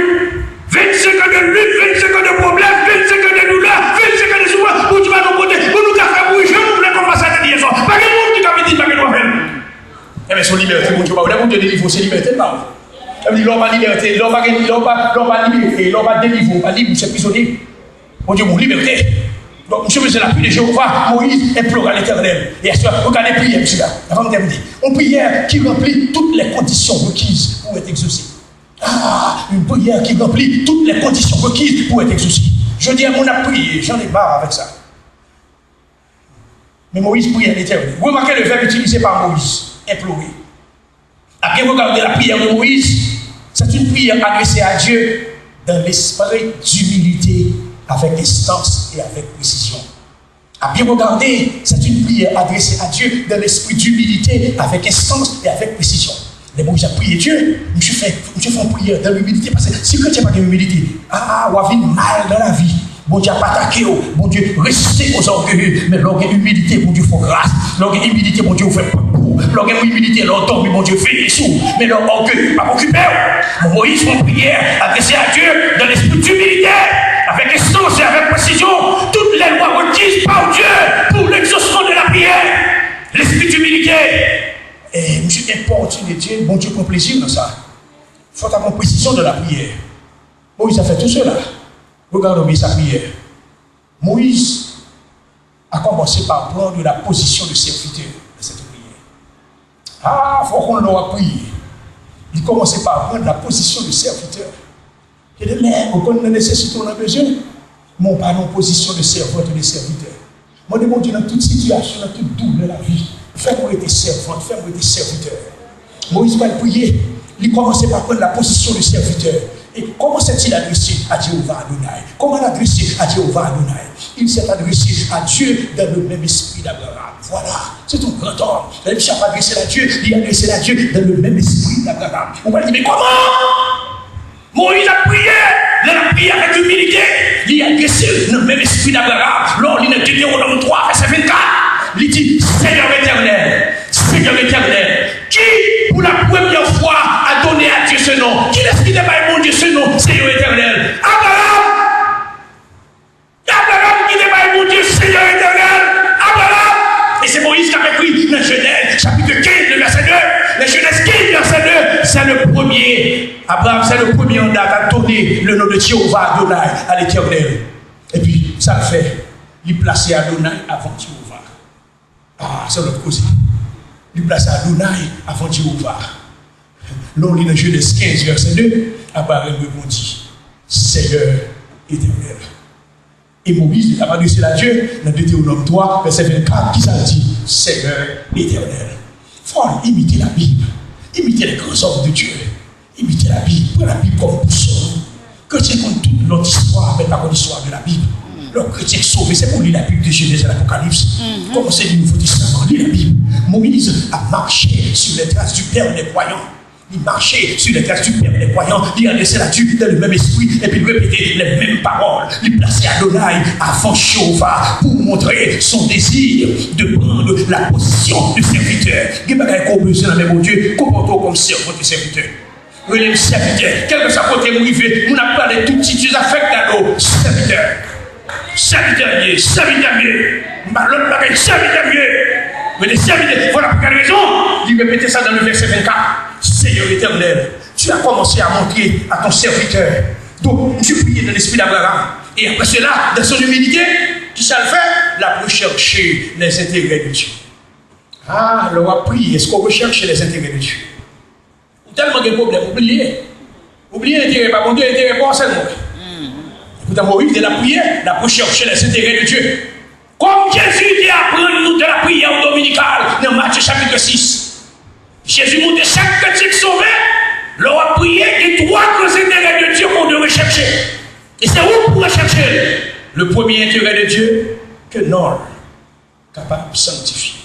Vennsenk an de lit, vennsenk an de pwoblèm, vennsenk an de doulè, vennsenk an de soufrans. Bondye pa nou kote pou nou ka fè bri jan nou vle kòm pastè te di yè swa. Pa gen moun ki ka vin di pa gen dwa fè l. Enben, se yon libète Bondye ba w. Lè Bondye delivre w, se libète l ba w. Sa vle di, lè w pa libète, lè w pa gen, lè w pa, lè w pa libere, lè w pa delivre, w pa lib, ou se prizonye. Bondye ba w libète. Donk, misye bezwen lapui de Jewova. Moyiz implora Letènèl. E aswè, regade priyè misye a. Avan m tèmine. Yon priyè ki ranpli toutes les conditions requises pour être exaucée. Ah, une prière qui remplit toutes les conditions requises pour être exaucée. Jodi a, moun ap priye, j'en ai marre avec ça. Men Moyiz priye Letènèl. Remarquez le verbe utilisé par Moïse, implorer. A bien regarder la prière de Moïse, c'est une prière adressée à Dieu dans l'esprit d'humilité, avec instance et avec précision. A bien regarder, c'est une prière adressée à Dieu dans l'esprit d'humilité, avec instance et avec précision. Lè Moyiz ap priye Dye, misye fè, misye fè yon priyè dans l'humilité, paske si kretyen pa gen imilite, ah, w ap vin mal dans la vie. Bondye ap atake w. Bondye résiste aux orgueilleux. Men lè w gen imilite, Bondye fè w gras. Lè w gen imilite, Bondye ouvè pòt pou w. Lè w gen imilite, lè w dòmi, Bondye veye sou w. Men lè w ògeye, li p ap okipe w. Bon, Moïse fè yon priyè adrese a Dye dans l'esprit d'humilité, avec instance et avec précision. Toutes les lois requises par Dieu pour l'exaucement de la prière. L'esprit d'humilité. E misye enpòtine Dye, Bondye pran plezi nan sa. Fò ta pran presizyon de la priyè. Moyiz a fè tou sela. Regardons bien sa priyè. Moïse a commencé par prendre la position de serviteur dans cette prière. Ah, fò w konn lè w ap priye. Li kòmanse pa pran la position de serviteur. Gen de lè, ou konn nan nesesite, ou nan bezwen, men w pa nan pozisyon de sèvant ou de sèvitè. Mande Bondye nan tout sitiyasyon, nan tout doulè lavi, fè mwen rete sèvant, fè mwen rete sèvitè. Moyiz pral priye, li kòmanse pa pran la pozisyon de sèvitè. Et comment s'est-il adressé à Jéhovah Adonai? Comment il a adressé à Jéhovah Adonai? Il s'est adressé à Dieu dans le même esprit d'Abraham. Voilà, c'est un grand homme. Lè misye ap adrese l a Dye, li adrese l a Dye dans le même esprit d'Abraham. Ou pral di, men kòman? Moyiz ap priye, lè l ap priye avèk imilite, li adrese l nan menm espri d'Abraham. Lè w li nan Detewonòm twa, vèsè vennkat, li di, Seyè Etènèl, Seyè Etènèl, ki pour la première fois a donné à Dieu ce nom? Kilès ki te bay Bondye se non, Seyè Etènèl? Abraham! Abraham ki te bay Bondye Seyè Etènèl, Abraham! E se Moyiz k ap ekri nan Jenèz, chapit kenz, le vèsè de. Nan Jenèz kenz, vèsè de, c'est le premier. Abraham, c'est le premier en date à donner le nom de Jéhovah Adonai à l'Éternel. Epi, sa l fè, li plase Adonai avan Jewova. Ah, se lòt koze. Li plase Adonai avan Jewova. Lè w li nan Jenèz kenz, vèsè de, Abraham repondi, Seyè Etènèl. E Moyiz li t ap adrese l a Dye nan Detewonòm twa, vèsè vennkat, ki sa l di? Seyè Letènèl. Fò n imite Labib, imite les grands hommes de Dieu, imite Labib, pran Labib kòm bousòl. Kretyen konn tout lòt istwa, men pa konn istwa de Labib. Lè yon kretyen k sove, se pou li Labib de Jenèz a Lapokalips. Kòmanse li Nouvo Testaman, li Labib. Moyiz ap mache sur les traces du Père des croyants. Li mache sur les traces du Père des croyants, li adrese l a Dye dans le même esprit, epi l repete les mêmes paroles. Li plase Adonai avan Jewova pou montre son désir de prendre la position de serviteur. Gen bagay ke w bezwen nan men Bondye, konpòte w kòm sèvant e sèvitè. Rele m sèvitè. Kèlkeswa kote m rive, moun ap pale tout tituz afèk gado, sèvitè. Sèvitè m ye, sèvitè m ye. M pa lòt bagay, sèvitè m ye. Rele sèvitè. Fò n ap gade rezon. Li repete sa dans le verset vingt-quatre. Seigneur éternel, tu as commencé à montrer à ton serviteur. Donc, je priais dans l'esprit d'Abraham. Et après cela, dans son humilité, ki sa l fè? L ap recherche les intérêts de Dieu. Ah, lè w ap priye, èske w recherche les intérêts de Dieu? Ou tèlman gen pwoblèm, ou bliye. Ou bliye enterè pa Bondye, enterè pa w sèlman. Poutan Moyiz, lè l ap priye, l ap recherche les intérêts de Dieu. Comme Jésus te aprann nou dans la prière dominicale, dans Matthieu chapitre six. Jezi montre chak kretyen k sove, lè w ap priye, gen twa gran enterè de Dye ke w dwe rechèche. E se ou pou rechèche l. Le premier intérêt de Dieu, ke non l kapab sanktifye.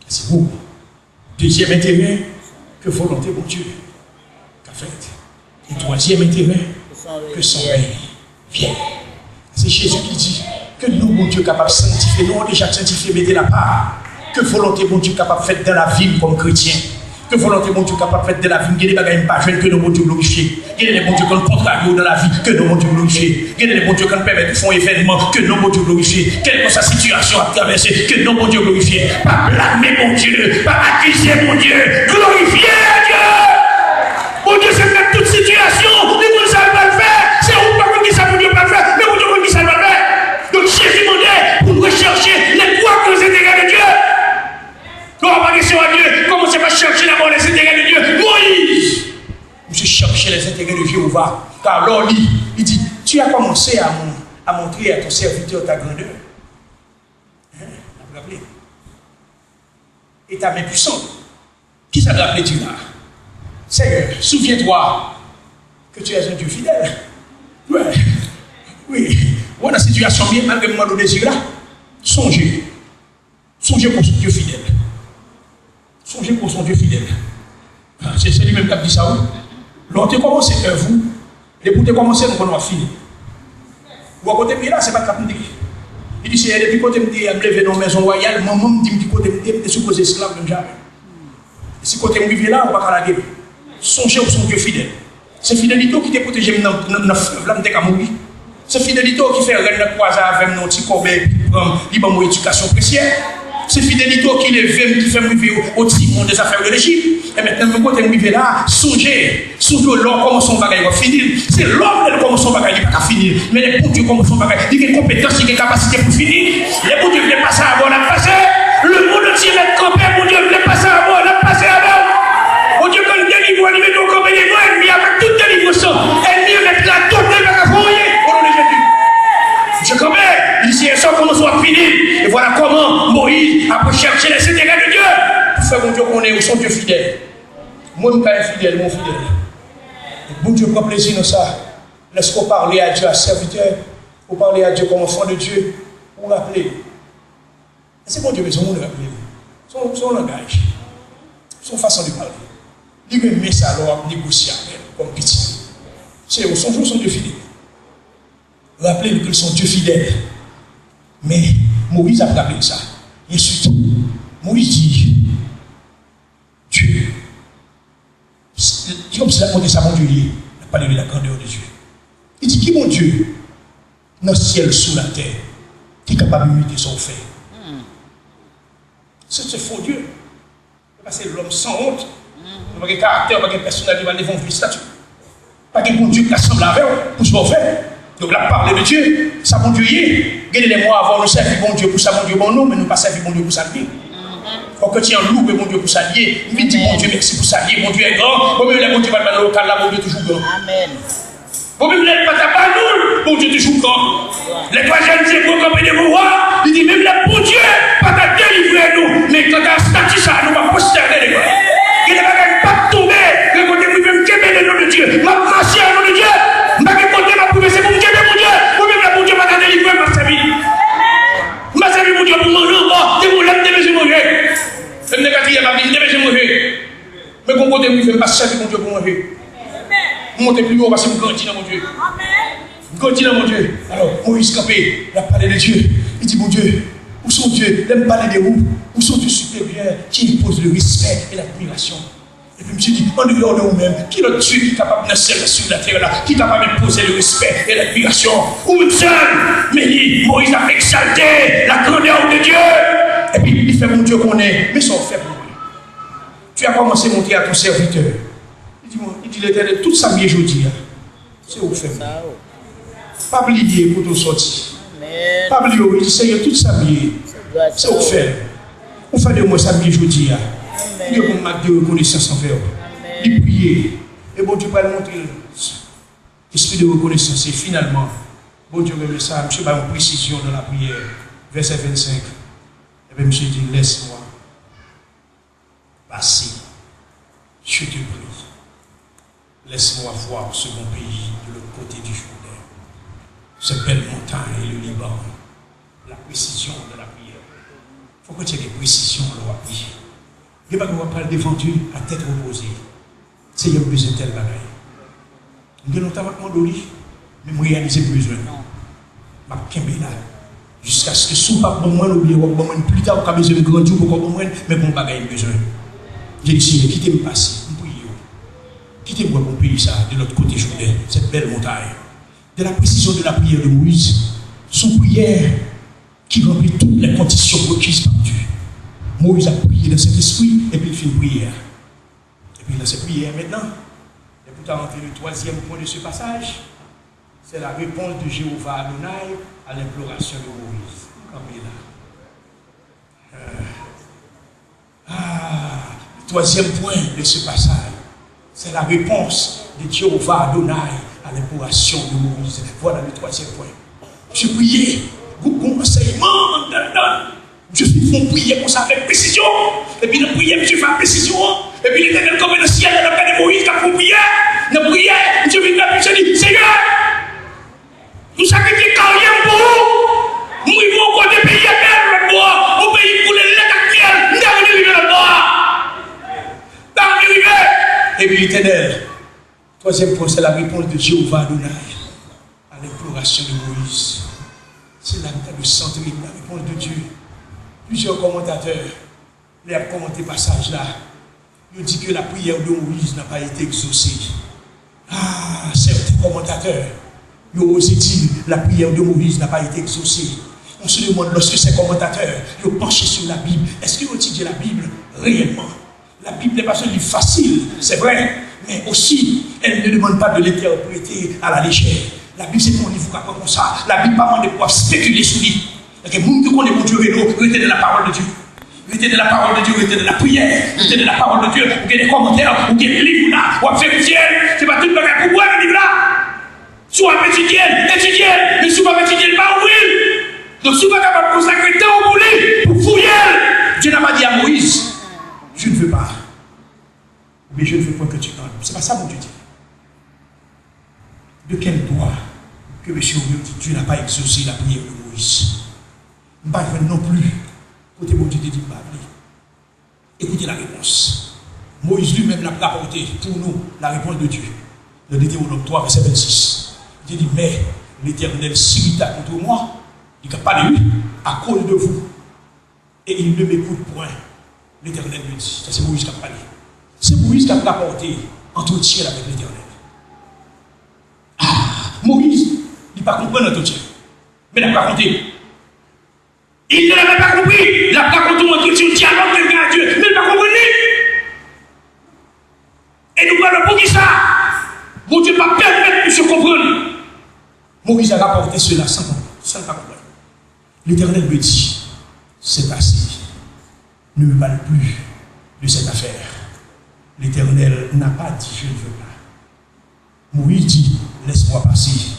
Se ou. Dezyèm enterè, ke volonte Bondye ka fèt. E twazyèm enterè, ke son rèy vyen. Se Jezi ki di, ke non Bondye kapab sanktifye, non an deja sanktifye, mete apa. Ke volonte Bondye kapab fèt dans lavi m kòm kretyen. Ke volonte Bondye kapab fèt dans lavi m. Gen de bagay m pa jwenn, ke non Bondye glorifye. Gen de lè Bondye konn kontrarye w dans lavi, ke non Bondye glorifye. Gen de lè Bondye konn pèmèt ou fè yon evènman, ke non Bondye glorifye. Kèlkeswa sitiyasyon w ap travèse, ke non Bondye glorifye. Pa blame Bondye, pa akize Bondye, glorifye Dye. Bondye se mèt tout sitiyasyon, li konn sa l pral fè. Se ou k pa konn ki sa Bondye pral fè, men Bondye konn ki sa l pral fè. Donk Jezi mande pou n rechèche les trois grands intérêts de Dieu. Lè w ap adrese w a Dye, kòmanse pa chèche dabò les intérêts de Dieu. Moyiz, misye chèche les intérêts de Jewova. Car lè w li, li di, Tu as commencé à, mon- à montrer à ton serviteur ta grandeur. Hein? N ap raple. Et ta main puissante. Ki sa l raple Dye la? Seigneur, souviens-toi que tu es un Dieu fidèle. Wi. Wi. Ou wè nan sitiyasyon m ye, malgre m mande w dezi la, sonje. Sonje ke w se yon Dye fidèl. Sonje ke w se yon Dye fidèl. Ah, se, se li menm k ap di sa, wi. Lè w te kòmanse èv ou, depi w te kòmanse, nou konn w ap fini. Ou wè kote m ye la, se pa t la pou m te ye. Li di, Seyè, depi kote m te ye a, m leve nan yon mezon wayal, manman m di m ki kote m te ye, m te sipoze esklav menm jan avè w. E si kote m rive la, ou pa ka lage m. Sonje w se yon Dye fidèl. Se fidelite w ki te pwoteje m nan, nan, nan flèv la, m te ka mouri. Se fidelite w ki fè rèn nan kwaze avè m nan yon ti kòbèy, epi li pran m, li ban m yon edikasyon presyè. Se fidelite w ki leve m, ki fè m rive o, o timon des affaires de Lejip. E mentnan, menm kote m rive la, sonje, sonje w lè w kòmanse yon bagay, w ap fini l. Se lòm, lè l kòmanse yon bagay, li pa ka fini l. Men lè Bondye kòmanse yon bagay, li gen konpetans, li gen kapasite pou l fini. Lè Bondye vle pase avè w, l ap pase. Lemonn antye mèt kanpe, Bondye vle pase avè w, l ap pase avè w. Bondye konn delivre w, li mete w kanpe devan ènmi avèk tout delivrans lan. Ènmi an mèt radote, l pa ka fè anyen. O non de Jezi. Misye kanpe, li di, Seyè, sa w kòmanse, w ap fini l. E vwala kòman Moyiz ap rechèche les intérêts de Dieu pou fè Bondye konnen ou se yon Dye fidèl. Mwen, m ka enfidèl, mwen fidèl. E Bondye pran plezi nan sa. Lèske w pale a Dye a sèvitè, ou pale a Dye kòm anfan de Dye, ou raple. E se Bondye bezwen moun raple li. Se yon, se yon langaj. Se yon fason de pale. Li renmen sa lè w ap negosye avè l kòm pitit. Se yon, se yon, se yon Dye fidèl. Raple l ke l se yon Dye fidèl. Men, Moyiz ap raple l sa. E sitou, Moyiz di, Dye. Jòb se rakonte sa Bondye ye. L ap pale de la grandeur de Dieu. Li di, ki Bondye nan syèl, sou latè, ki kapab imite sa w fè? Se, se fo Dye. Paske lòm sanwont. Yo pa gen karaktè, yo pa gen pèsonalite, yo pa leve yon vye estati. Pa gen Bondye ki ka sanble avè w pou sa w fè. Donk, l ap pale de Dye, sa Bondye ye. Gen de lè, mwen avè w, nou sèvi Bondye pou sa Bondye ban nou, men nou pa sèvi Bondye pou sa l ye. Fòk kretyen an louwe Bondye pou sa l ye. M vin di Bondye mèsi pou sa l ye. Bondye est grand. Bon, menm lè Bondye pa t ban nou lokal la, Bondye toujou gran. Amèn. Bon, menm lè l pa ta ba nou l, Bondye toujou pran. Lè twa jèn Ebrew kanpe devan wa a, li di, menm lè Bondye pa ta delivre nou, men kanta stati sa a, nou pa pwostène devan l. Gen de bagay m p ap tonbe, gen kote m rive m kenbe le non de Dye. M ap mache a non de Dye. M pa gen kote m ap rive, se pou m kenbe Bondye. Bon, menm lè Bondye pa ta delivre m, m ap sèvi l. M ap sèvi Bondye pou manje ankò, depi lè m te bezwen manje. Menm nan katriyèm ap vin, m te bezwen manje. Men gon kote m rive, m pa sèvi Bondye pou manje. M monte pi wo paske m grandi nan Bondye. M grandi nan Bondye. Alò, Moyiz kanpe, l ap pale de Dye. Li di, Bondye, ou se yon Dye, lè m pale de ou, ou se yon Dye siperyè ki enpoze le respè e ladmirasyon. Epi misye di, andeyò de ou menm, ki lòt Dye ki kapab nan syèl la, sou latè la, ki kapab enpoze le respè e ladmirasyon? Ou menm sèl. Men li, Moyiz ap egzalte la grandeur de Dieu. Epi li fè Bondye konnen, men sa w fè pou mwen. Tu as commencé à montrer à ton serviteur. Li di, mwen, li di Letènèl, tout sa m ye jodi a, se ou k fè m. Pa bliye kote w sòti. Pa bliye, li di, Senyè, tout sa m ye, se ou k fè m. Ou fè de mwen sa m ye jodi a. M gen yon mak de rekonesans anvè w. Li priye. E Bondye pral montre l espri de rekonesans. E finalman, Bondye renmen sa, misye bay yon presizyon nan lapriyè. Vèsè vennsenk. Ebyen, misye di, laisse-moi passer, je te prie. Laisse-moi voir ce bon pays de l'autre côté du Jourdain. Cette belle montagne, le Liban. La précision de la prière. Fòk kretyen gen presizyon lè w ap priye. Gen bagay w ap pral devan Dye a tèt repoze. Senyè, m bezwen tèl bagay. M gen lontan m ap mande w li, men m reyalize m bezwen l. M ap kenbe la. Jiskaske si w pa ban mwen l oubyen w ap ban mwen l pita, ou ka bezwen m grandi, ou poko ban mwen l, men gon bagay m bezwen. Jezi, Senyè, kite m pase, m priye w. Kite m wè bon peyi sa a, de lòt kote Jouden, cette belle montagne. De la précision de la prière de Moïse, son prière qui remplit toutes les conditions requises par Dieu. Moyiz ap priye nan Sentespri, epi l fin priyè a. Epi nan se priyè mentnan, e pou ta rantre le troisième point de ce passage, c'est la réponse de Jéhovah Adonai à l'imploration de Moïse. Kanpe la. Euh, ah, le troisième point de ce passage, c'est la réponse de Jéhovah Adonai à l'imploration de Moïse. Voilà le troisième point. Misye priye, gon, gon ansèyman anndan l. Misye fin fè yon priyè konsa avèk presizyon. Epi nan priyè misye fè ak presizyon an, epi Letènèl kanpe nan syèl la, l ap gade Moyiz k ap fè yon priyè. Nan priyè, misye vin gade, misye di, Senyè, m sakrifye karyè m pou ou. M rive yon kote, peyi a bèl lòt bò a, yon peyi k koule lèt ak myèl. M ta renmen rive lòt bò a. M ta renmen rive. Epi Letènèl, troisième point, c'est la réponse de Jéhovah Adonai à l'imploration de Moïse. C'est là que tu as le centre, la réponse de Dieu. Plusieurs commentateurs, lè y ap kòmante pasaj la, yo di ke la prière de Moïse n'a pas été exaucée. Ah, certains commentateurs, yo oze di, la prière de Moïse n'a pas été exaucée. On se demande, lorsque ces commentateurs, yo panche sur la Bible, est-ce que yo etidye la Bible réellement? La Bible n'est pas un livre facile, c'est vrai, mais aussi, elle ne demande pas de l'interpréter à la légère. La Bible, se pa yon liv ou ka pran konsa. La Bible pa mande pou w ap spekile sou li. Paske moun ki konnen Bondye rele w, rete nan la parole de Dieu. Rete nan la parole de Dieu, rete nan la prière, rete nan la parole de Dieu. Ou gen de kòmantè, ou gen de liv ou la, w ap verifye l. Se pa tout bagay pou w wè nan liv la. Si w ap etidye l, etidye l. Men si w p ap etidye l, pa ouvri l. Donk, si w pa kapab konsakre tan w pou li, pou fouye l, Dieu n'a pas dit à Moïse, je ne veux pas. Oubyen, je ne veux point que tu entres. Se pa sa Bondye di. De quel droit que mesye yo di Dieu n'a pas exaucé la prière de Moïse? M pa jwenn non pli kote Bondye te di m pa vle. Écoutez la réponse. Moïse lui-même l ap rapòte pou nou la réponse de Dieu. Nan Deutéronome trois, verset vingt-six. Li te di, mais l'Éternel s'irrita contre moi. Li ka pale, wi, à cause de vous. Et il ne m'écoute point, l'Éternel me dit. Sa se Moyiz k ap pale. Se Moyiz k ap rapòte antretyen l avèk Letènèl. Ah, Moyiz, li pa konprann antretyen. Men l ap rakonte. Il ne l'avait pas compris. L ap rakonte yon antretyen, yon dyalòg ke l gen a Dye. Men l pa konprann li. E nou pral wè poukisa Bondye pa pèmèt misye konprann. Moïse a rapporté cela sans comprendre, sans pas comprendre. L'Éternel me dit, c'est assez. Ne me parle plus de cette affaire. L'Éternel n'a pas dit, je ne veux pas. Moïse dit, Laisse-moi passer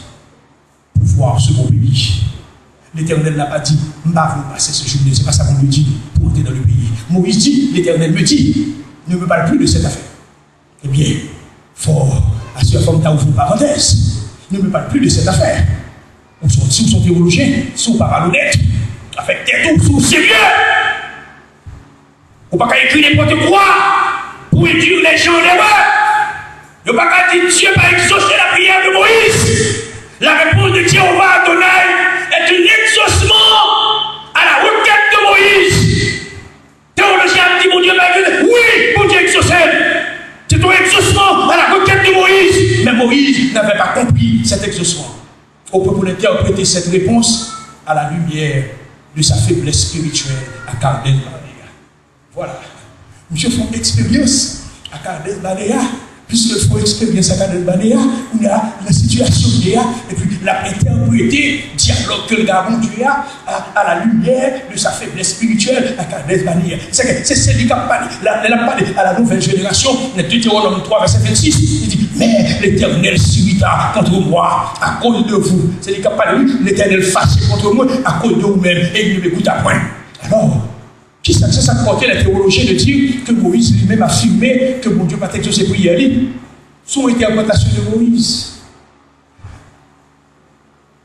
pour voir ce beau pays. L'Éternel n'a pas dit, m pa vle w pase sou jounen, se pa sa Bondye di pou antre dans le pays. Moïse dit, l'Éternel me dit, ne me parle plus de cette affaire. Ebyen, fò, aswè fò m ta ouvri yon parantèz. Ne me parle plus de cette affaire. Ou se, si w se yon teyolojyen, si w pa malonèt avèk tèt ou, si w serye, ou pa ka ekri nenpòt kwa pou induire les gens en erreur. Yo pa ka di Dieu pa exaucé la prière de Moïse. La réponse de Jéhovah Adonai est un exaucement à la requête de Moïse. Teyolojyen ap di Bondye pa egziste. Wi, Bondye egzose l. C'est un exaucement à la requête de Moïse. Mais Moïse n'avait pas compris cet exaucement au point pour l'interpréter cette réponse à la lumière de sa faiblesse spirituelle à Kadesh Barnea. Voilà. Misye fè yon eksperyans a Kadesh Barnea. Piske l fè yon eksperyans a Kadesh Barnea, kounye a, nan sitiyasyon l ye a, epi l ap entèprete dyalòg ke l gen a Bondye a, à, à la lumière de sa faiblesse spirituelle à Kadesh Barnea. Se ke se, se li k ap pale. La, lè l ap pale à la nouvelle génération, nan Deutéronome trois, verset vingt-six, li di, mais l'Éternel s'irrita contre moi à cause de vous. Se li k ap pale, wi. L'Éternel fache contre moi à cause de vous-même, et il ne m'écouta point. Alors, kisa, se sa k pòte les théologiens de dire que Moïse lui-même affirmait que Bondye pa t egzose priyè li. Se yon entèpretasyon de Moïse.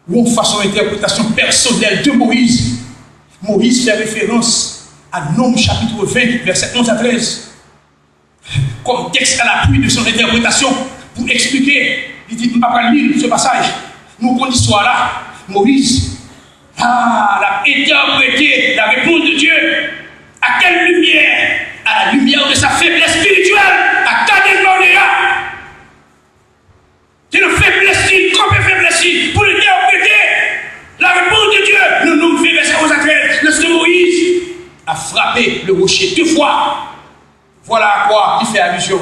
Ou yon fason entèpretasyon pèsonèl de Moïse. Moïse fè referans a Nonm chapit ven, vèsè onz a trèz, kòm tèks à l'appui de son interprétation pou eksplike. Li di, m pa pral li se pasaj. Nou konn istwa la. Moïse, ah, l ap entèprete la réponse de Dieu. À quelle lumière? À la lumière de sa faiblesse spirituelle à Kadesh Barnea. Se nan feblès li, kanpe feblès li, pou l entèprete la réponse de Dieu. Nan Nonm ven, vèsè onz a trèz, lorsque Moïse a frappé le rocher deux fois, voilà à quoi il fait allusion.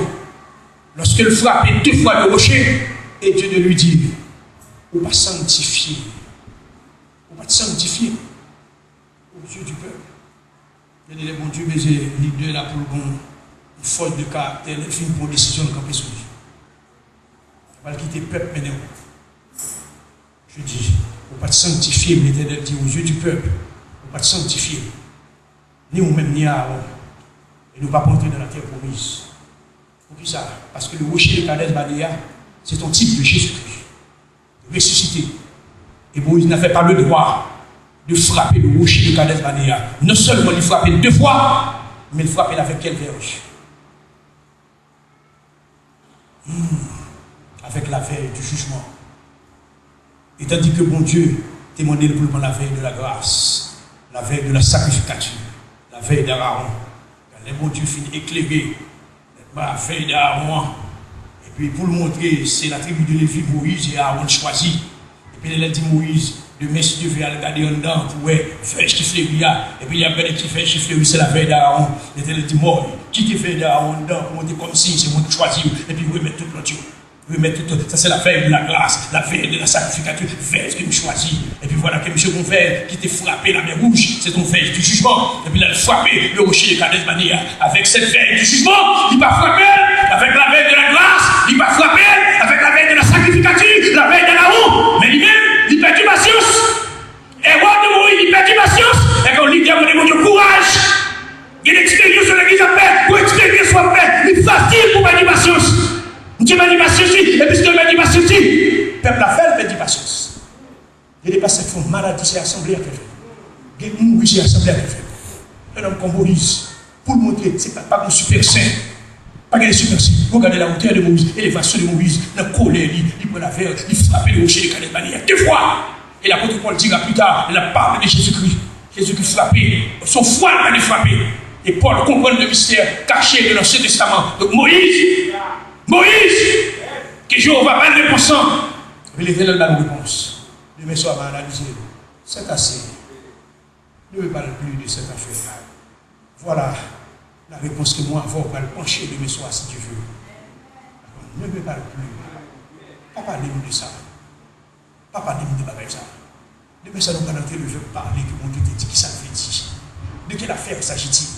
Lorsque il frappait deux fois le rocher, et Dieu de lui dire, ou pa sanctifié, ou pa t sanctifié aux yeux du peuple. Gade lè Bondye bezwen lidè la pou l gen yon fòs de karaktè, lè l fin pran yon desizyon, l kanpe sou li. L pa l kite pèp mennen w. Je dis, ou pa t sanctifié m, Letènèl di, aux yeux du peuple, ou pa t sanctifié m, ni ou menm, ni Aaron, et nou p ap rantre dans la terre promise. Poukisa? Paske le rocher de Kadesh Barnea, c'est un type de Jésus-Christ ressuscité. Et Moïse n'avait pas le droit de frapper le rocher de Kadesh Barnea. Non seulement il frappait deux fois, mais il frappait avec quel verge? Hmm. Avec la veille du jugement. E tandi ke Bondye te mande l pou l pran la veille de la grâce, la veille de la sacrificature, la veille d'Aaron. Lè Bondye fin eklere, la veille d'Aaron an, epi pou l montre se la tribi de Lévi Moïse et Aaron chwazi. Epi lè l di Moïse, demen si Dye vle al gade anndan pou wè vèj ki fleri a. Epi lè y ap gade ki vèj ki fleri, se la veille d'Aaron. Letènèl di, Moïse, kite vèj d'Aaron anndan pou montre kòmsi se mwen ki chwazi yo, epi remèt tout lòt yo. Remèt tout, sa se la veille de la grâce, la veille de la sacrificature, vèj ke m chwazi. Epi vwala ke misye gon vèj ki te frape la mer Rouge, se te yon vèj du jugement. Epi l al frape le rocher de Kadesh Barnea. Avec cette veille du jugement, li pa frape l avec la veille de la grâce, li pa frape l avec la veille de la sacrificature, la veille d'Aaron. Men li menm, li pèdi pasyans. Erè de Moïse, li pèdi pasyans. Èske yon lidè mande Bondye kouraj? Gen eksperyans yon legliz ap fè, pou eksperyans w ap fè, li fasil pou pèdi pasyans. Bondye pèdi pasyans li, e piske l pèdi pasyans li, pèp la fè l pèdi pasyans. Gen de pastè k fè yon maladi, se asanble a k fè l. Gen moun mouri, se asanble a k fè l. Yon nonm kon Moyiz, pou l montre se pa, pa gen sipè sen. Pa gen sipè sen. Regardez la hauteur de Moïse, elevasyon de Moïse, nan kolè li, li pran lavè, li frape le rocher de Kadesh Barnea de fwa. E lapot Pòl dira pli ta, lè l ap pale de Jezikri, Jezikri frape, se yon fwa l ta dwe frape. E Pòl konprann le mistè kache de l'Ancien Testament. Donk Moyiz, Moyiz, ke Jewova ba l repons lan. Epi Letènèl ba l repons. Demen swa, m a analize l. C'est assez. Ne me parle plus de cette affaire. Voilà la réponse ke mwen avè w pral panche demen swa, si Dye vle. Ne me parle plus. Pa pale m de sa. Pa pale m de bagay sa. Demen sa, nou pral antre le vèb pale ke Bondye te di, kisa l vle di. De quelle affaire s'agit-il?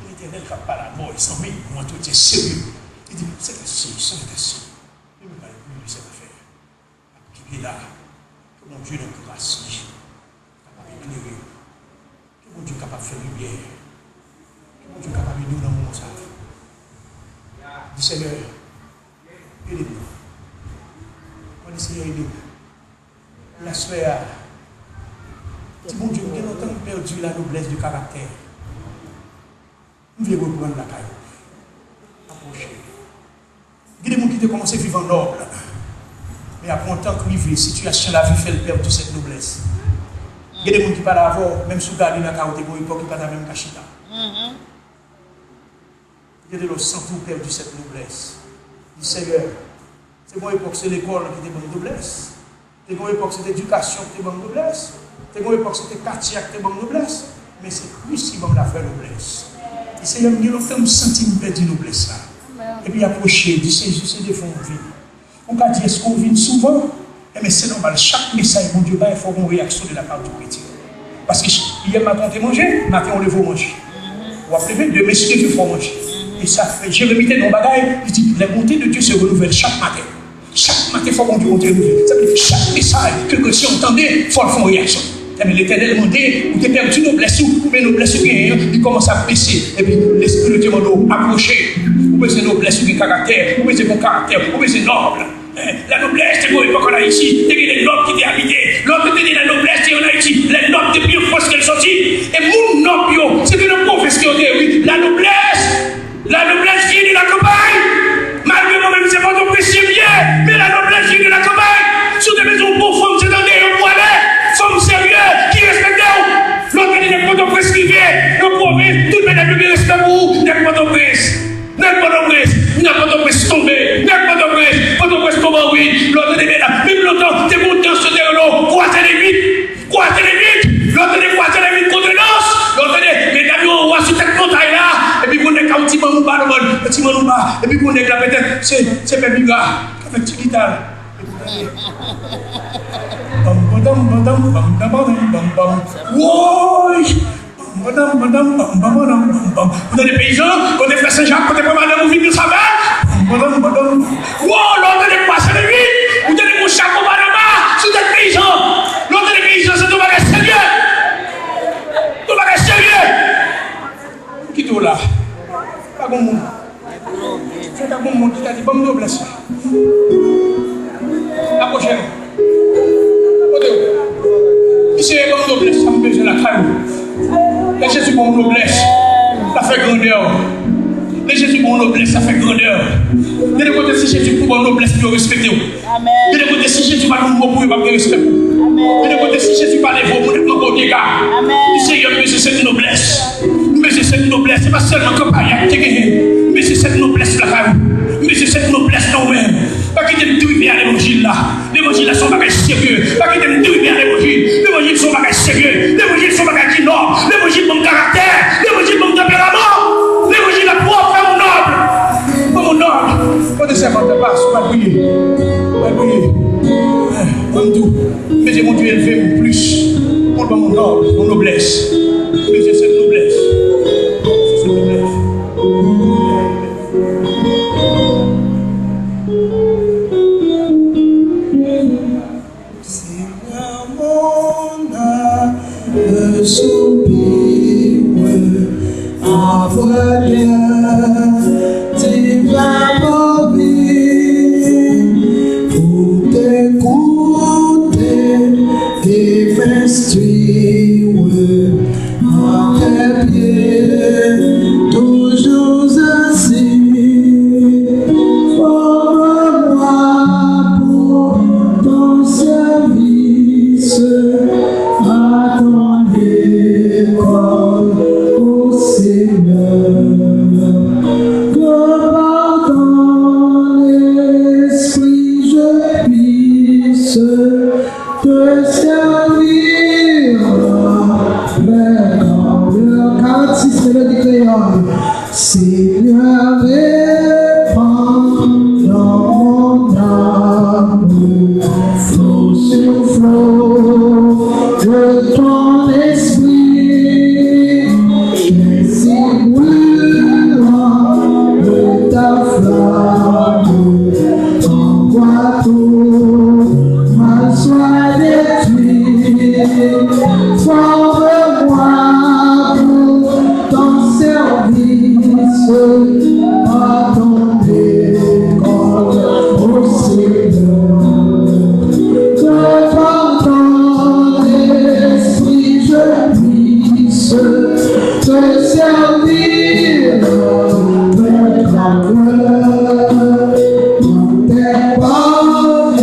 Letènèl k ap pale a mò, zanmi, yon antretyen serye. Li di, c'est assez, c'est assez. Ne me parle plus de cette affaire. ki la. Ke Bondye nan gras li kapab eklere w. Ke Bondye kapab fè limyè. Ke Bondye kapab ede w nan moman sa a. Di, Senyè, ede m. Mande Senyè ede m. Laswè a, di, Bondye, m gen lontan m pèdi lanoblès de karaktè. M vle reprann lakay ou. Apwoche. Gen de moun ki te kòmanse viv an nòb, men apre yon tan k rive, sitiyasyon lavi fè l pèdi sèt noblès. Gen de moun ki pale avè w, menm si w gade lakay ou te gen yon epòk li pa ta menm ka chita. Gen de lè w santi w pèdi sèt noblès. Di, Senyè, se gen yon epòk se lekòl ki te ban m noblès. Te gen yon epòk se te edikasyon ki te ban m noblès. Te gen yon epòk se te katye a ki te ban m noblès. Men se Kris ki ban m lavrè noblès. Di, Senyè, m gen lontan m santi m pèdi noblès la. Epi apwoche, di, Sezi, se devan w m vini. Ou ka di, èske w vin souvan? Enben, se nòmal, chak mesaj Bondye bay, fò gen yon reyaksyon de la part du kretyen. Paske ch- yè maten w te manje, maten w leve w manje. W ap leve, demen si Dye vle fò w manje. E sa fè Jeremi te nan yon bagay, li di, les bontés de Dieu se renouvellent chaque matin. Chak maten fò Bondye montre nouvèl. Sa vle di chak mesaj ke kretyen an tande, fò l fè yon reyaksyon. Enben, Letènèl mande, ou te pèdi noblès ou, oubyen noblès ou genyen an, li kòmanse ap bese. Epi, Lespri de Dye mande w apwoche. Ou bezwen noblès, ou gen karaktè, ou bezwen gen karaktè, ou bezwen nòb. Hein, la noblesse te gen yon epòk an Ayiti, te gen de nòb ki te abite. Lè w te tande la noblesse te an Ayiti, lè nòb te pi an Frans ke l sòti. E moun nòb yo, se te nan pwovens ke yo te ye, wi. La noblesse, la noblesse vient de la campagne. Malgre mwen menm se Pòtoprensyen m ye, men la noblesse vient de la campagne. Si w te bezwen yon bon fanm, se nan deyò pou w ale. Fanm serye, ki respekte w. Lè w tande nèg Pòtoprens rive nan pwovens, tout medam yo gen respè pou ou, nèg Pòtoprens. Nèg Pòtoprens, nèg Pòtoprens tonbe, nèg Pòtoprens, Pòtoprens tonbe an ruin. Lè w tande medam, menm lontan, te gen yon dans yo te rele w Croisée des Huit. Croisée des Huit, lè w tande Croisée des Huit kote dans, lè w tande medam yo anwo a sou tèt montay la, epi pou nèg ka yon ti manmouba nan mòn, yon ti manmouba, epi pou nèg la petèt, se, se Pè Mira, k ap fè ti gita l. Epi tande. Bam, badam, badam, bam, bam, bam, bam, bam. Woy! Bam, badam, badam, bam, bam, badam, bam, bam. Ou tande peyizan, kote frè Sen Jak, kote frè madanm ou vin nan saval. Bam, badam, badam. Wo, lè w tande Croisée des Huit, ou tande gon chapo Panama sou tèt peyizan. Lè w tande peyizan, se yon bagay serye. Yon bagay serye. Kite w la. Pa gon moun. Se ta gon moun ki ta di, "Ban m noblès la." Apwoche non. Kote w? Di, "Senyè, ban m noblès sa m bezwen lakay ou." Lè Jezi ban w noblès, sa fè grandè. Lè Jezi ban w noblès, sa fè grandè. Gen de kote, si Jezi pou ban w noblès, pou yo respekte w. Gen de kote, si Jezi pa di yon mo pou yo, p ap gen respè pou ou. Gen de kote, si Jezi pa leve w, moun ap manke w dega. Di, "Senyè, m bezwen sèt noblès. M bezwen sèt noblès." Se pa sèlman kanpay ap te genyen. M bezwen sèt noblès lakay ou. M bezwen sèt noblès nan ou menm. Pa kite m drive a levanjil la. Levanjil la se yon bagay serye. Pa kite m drive a levanjil. Levanjil se yon bagay serye. Levanjil se yon bagay ki nòb. Levanjil ban m karaktè. Levanjil ban m tanperaman. Levanjil la pwòp, fè m nòb. Ban m nòb. Kote sèvant la, pas, ou pral priye. Ou pral priye. Ban m di w, m bezwen Bondye elve m plis. Pou l ban m yon nòb, yon noblès. M bezwen sèt noblès. Sèt noblès. Seigneur, mon âme soupire, envoie-le t'évaporer pour t'écouter et m'instruire. Tes pieds toujours assis, forme-moi pour ton service, à ton école, ô Seigneur, que par ton esprit je puisse te servir. Mèt, le quarante-six, mélodie créole. Seigneur, répands dans mon âme flot sur flot de ton esprit, qu'ainsi brûlant de ta flamme, envoie tout ma Attendez encore au Seigneur, que par ton esprit je puisse te servir avec grandeur. Tes paroles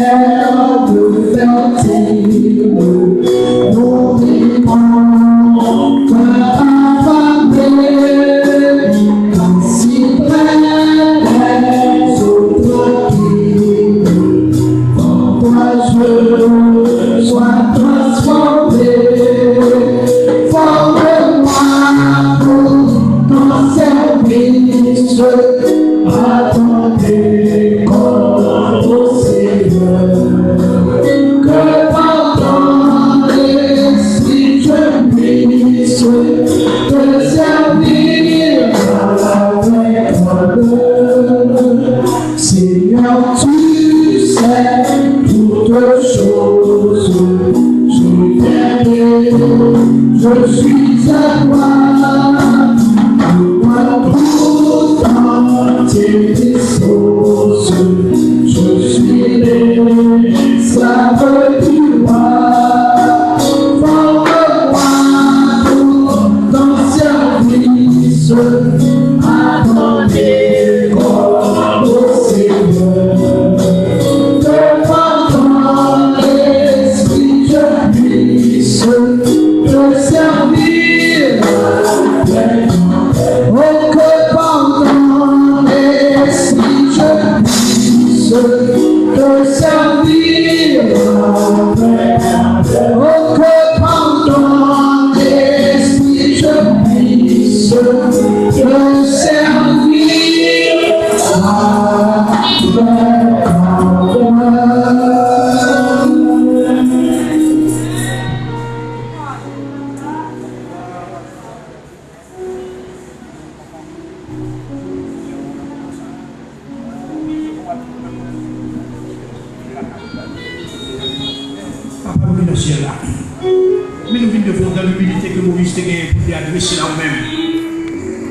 fertiles nous répondent. Quand si près des eaux tranquilles, quand toi je sois transformé, forme-moi pour ton service, à ton décor au Seigneur. Que par ton esprit je puisse te servir avec honneur. Seigneur, tu sais toutes choses. Je t'aime, je suis à toi. Moi, tout entier dispose. Je suis l'esclave du roi. Forme-moi pour ton service, à ton décor, ô Seigneur. Que par ton esprit je puisse te servir. Oh, que par ton esprit je puisse te servir. Oh, que par ton esprit je puisse te servir. Papa, nou vin nan syèl la. Men nou vin devan w nan imilite ke Moyiz te genyen pou te adrese l a ou menm.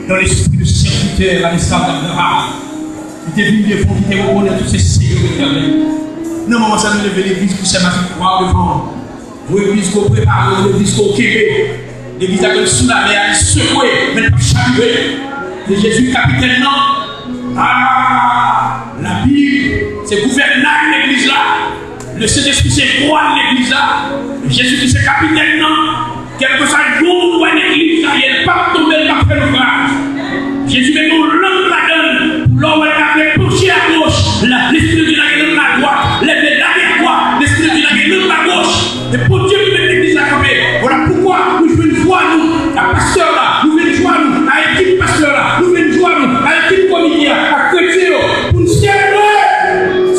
Dans l'esprit de serviteur, à l'esclave d'Abraham. Li te vin devan w, li te rekonèt ou se Seyè Letènèl. Nan moman sa, nou leve legliz pou sèman ki kwa devan w. Yon legliz ke w prepare, yon legliz ke w kenbe. Legliz la menm sou lamè a, li sekwe, men l p ap chavire. Se Jezi kapitèn nan. Ah, Labib, se gouvènay legliz la. Le Sentespri se gwad legliz la. Jezikri se kapitèn nan. Kèlkeswa jou nou wè legliz la ye, l p ap tonbe, l p ap fè naufrage. Jezi mete yon lang ladan l, pou lè w wè l ta vle panche agoch, la, Lespri de Dye la gen lang adwat, lè l vle lage adwat, Lespri de Dye la gen lang agoch. E Bondye ki met legliz la kanpe. Vwala poukwa nou jwenn jwa nou a pastè la, nou jwenn jwa nou a ekip pastè la, nou jwenn jwa nou a ekip komite a, a kretyen yo, pou n selebre,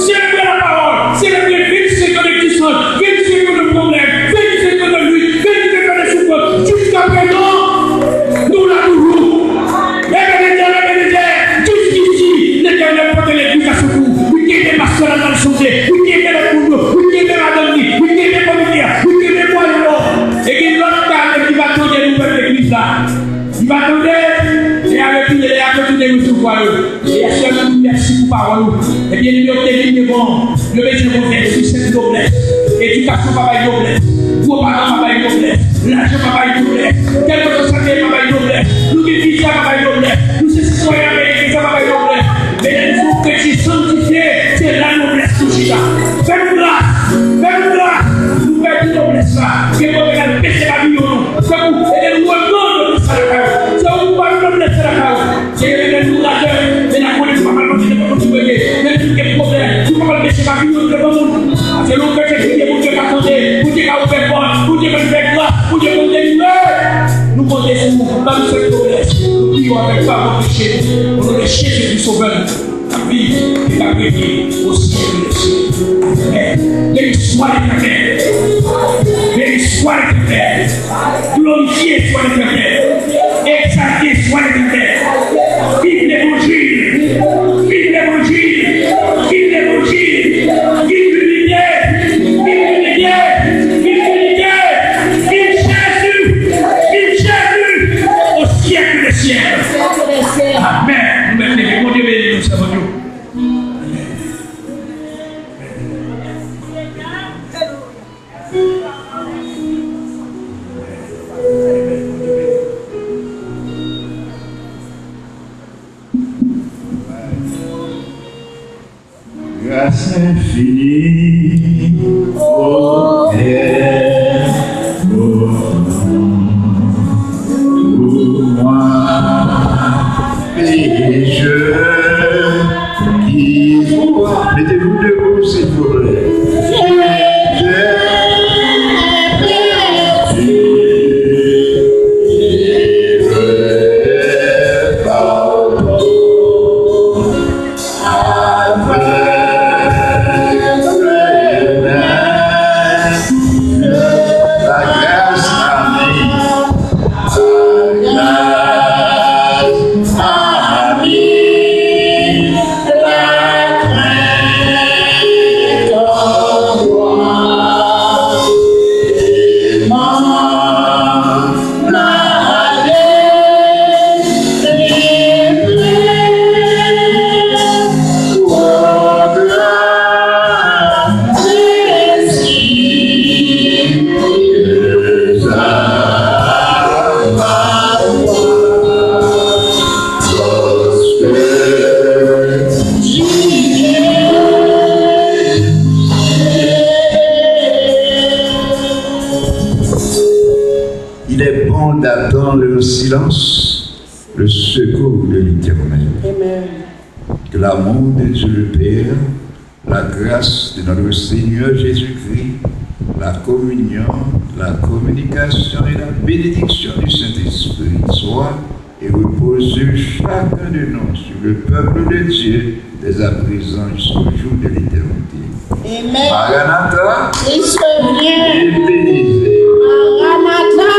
selebre lapawòl, selebre vennsenk an d'egzistans, vennsenk an de pwoblèm, vennsenk an de lit, vennsenk an de soufrans. Jiskaprezan, nou la toujou. Ebenezer, Ebenezer, jiskisi, Letènèl pote legliz la sekou. Li kenbe pastè la nan sante, li kenbe lòt moun yo, li kenbe madanm li, li kenbe komite a, li kenbe mwayen yo. E gen lòt ka menm ki va tande nouvèl legliz la. Li va tande, e a retounen, e a retounen resevwa yo. E aswè nou di w mèsi pou pawòl ou. E byeneme yo te vin devan w. Yo bezwen konvèti, se noblès. Edikasyon pa bay noblès. Gwo paran pa bay noblès. Lajan pa bay noblès. Kèlkeswa sa k ye pa bay noblès. Nou gen viza pa bay noblès. Nou se sitwayen ameriken, sa pa bay noblès. Men lè nou se yon kretyen sanntifye, se la noblès nou chita. Fè nou gras. Fè nou gras. Nou pèdi noblès la. Gen kote n al bese paviyon nou. Se pou ede nou reprann noblès la lakay ou. Se ou ki ba nou noblès la lakay ou. Seyè, lè nou lajè, men n a konnen nou pa pral manje nenpòt moun ki premye. Men nou gen pwoblèm, nou pa pral bese paviyon nou devan moun. Paske lè yon kretyen kriye, Bondye ka tande, Bondye ka ouvè pòt, Bondye ka fè gras, Bondye ka delivre. Nou konte sou ou, ban nou sèl noblès, nou priye w avèk favè peche, o non de Jezi Kris Sovè nou, k ap viv e k ap renye o syèk dè syèk. Amèn. Béni soit l'Éternel. Béni soit l'Éternel. Glorifie soit l'Éternel. Exalté soit l'Éternel. Vive l'Évangile. Vive l'Évangile. Vive l'Évangile. Vive l'unité. Vive l'unité. Vive l'unité. Vive Jésus. Vive Jésus. Au siècle des siècles. Amèn. Infini, ô Père, ô pour moi, pécheur qui croit. Mettez-vous debout, s'il vous plaît. Avec le même, la grâce à mille, la grâce à mille, la crainte en moi. Il est bon d'attendre en silence le secours de l'Éternel. Amen. Que l'amour de Dieu le Père, la grâce de notre Seigneur Jésus-Christ, la communion, la communication et la bénédiction du Saint-Esprit soient et reposent sur chacun de nous, sur le peuple de Dieu, dès à présent jusqu'au jour de l'éternité. Amen. Maranatha, Christ revient. Ebenezer. Maranatha.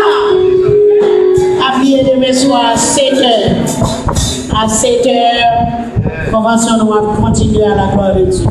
Pa bliye demen swa a sèt è. A sèt è, konvansyon nou ap kontinye à la gloire de Dieu.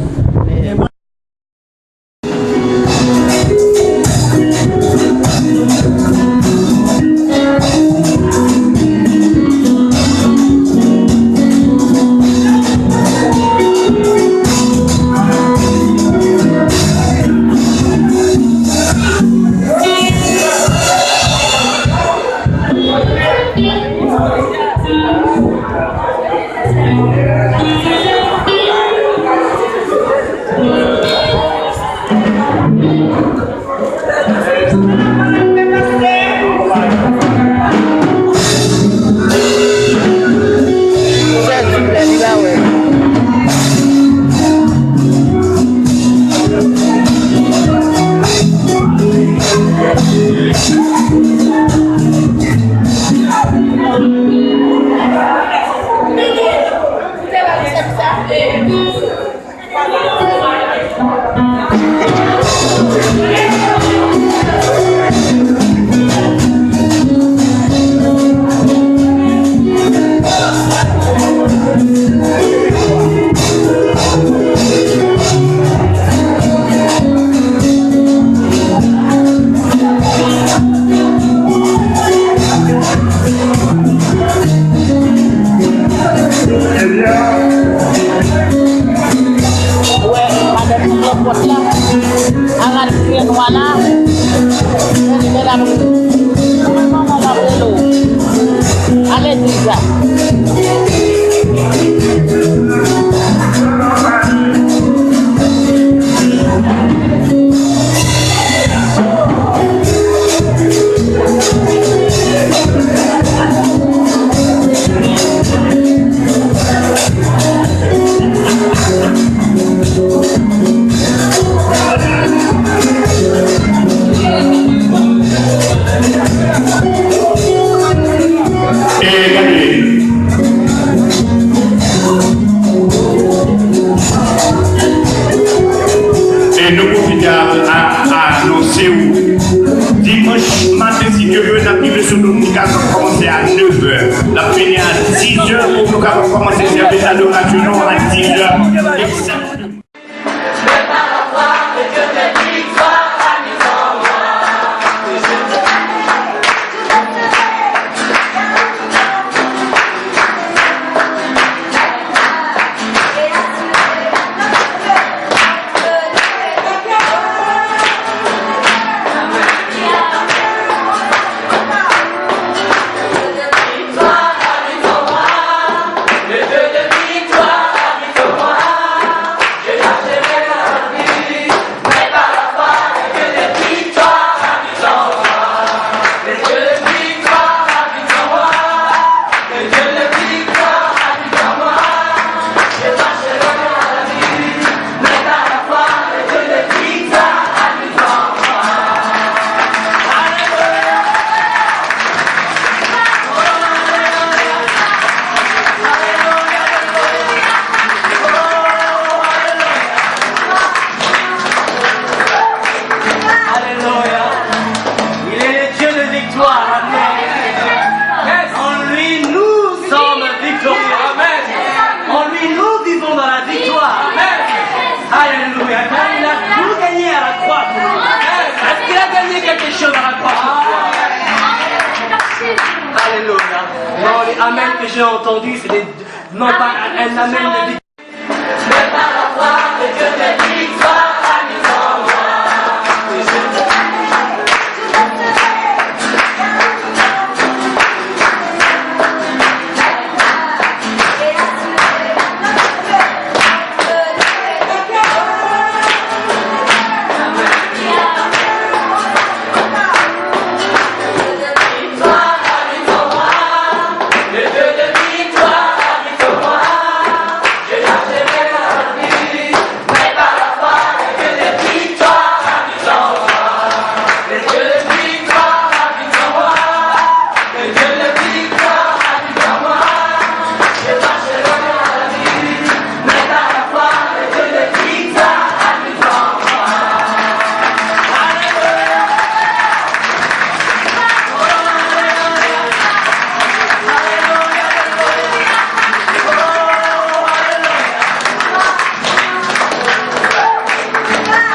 Wè, madanm ki pran pòt la, al al fè nwa la, men li bèl ap ri. Kòman manman w ap rele w? Ale di sa. E gade. E nou pwofite a, a, a anonse w, dimanch maten, si Dye vle, n ap rive sou nou, nou kapab kòmanse a nèf è. N ap fini a diz è pou nou kapab kòmanse sèvis adorasyon nou a diz è. Alléluia. Non, les amen que j'ai entendu, c'est des, non pas un amen de victoire.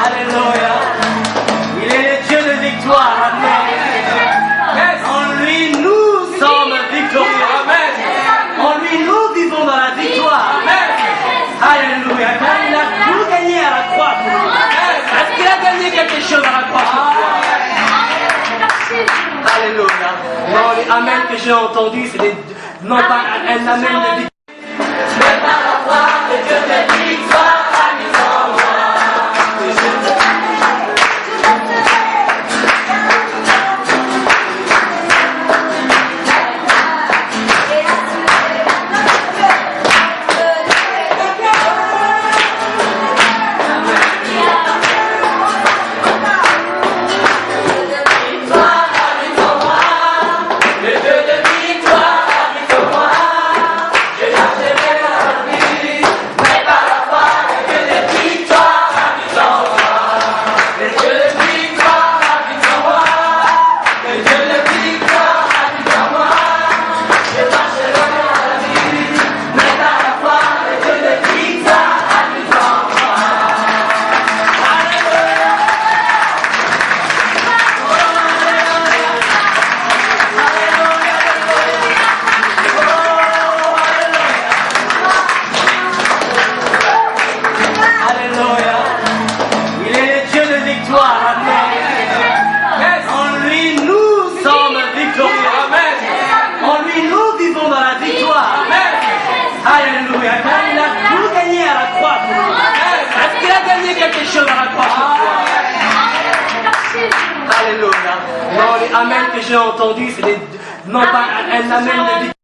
Alléluia. Il est le Dieu de victoire. Amen. En lui, nous sommes victorieux. Amen. En lui, nous vivons dans la victoire. Amen. Alléluia. Car il a tout gagné à la croix pour nous. Amen. Est-ce qu'il a gagné quelque chose à la croix pour toi? Alléluia. Non, les amen que j'ai entendu, c'est des, non pas un amen de victoire. Alléluia. Il est le Dieu de victoire. Amen. En lui, nous sommes victorieux. Amen. En lui, nous vivons dans la victoire. Amen. Alléluia. Car il a tout gagné à la croix pour nous. Amen. Est-ce qu'il a gagné quelque chose à la croix pour toi? Alléluia. Non, les amen que j'ai entendu, c'est des, non pas un amen de victoire.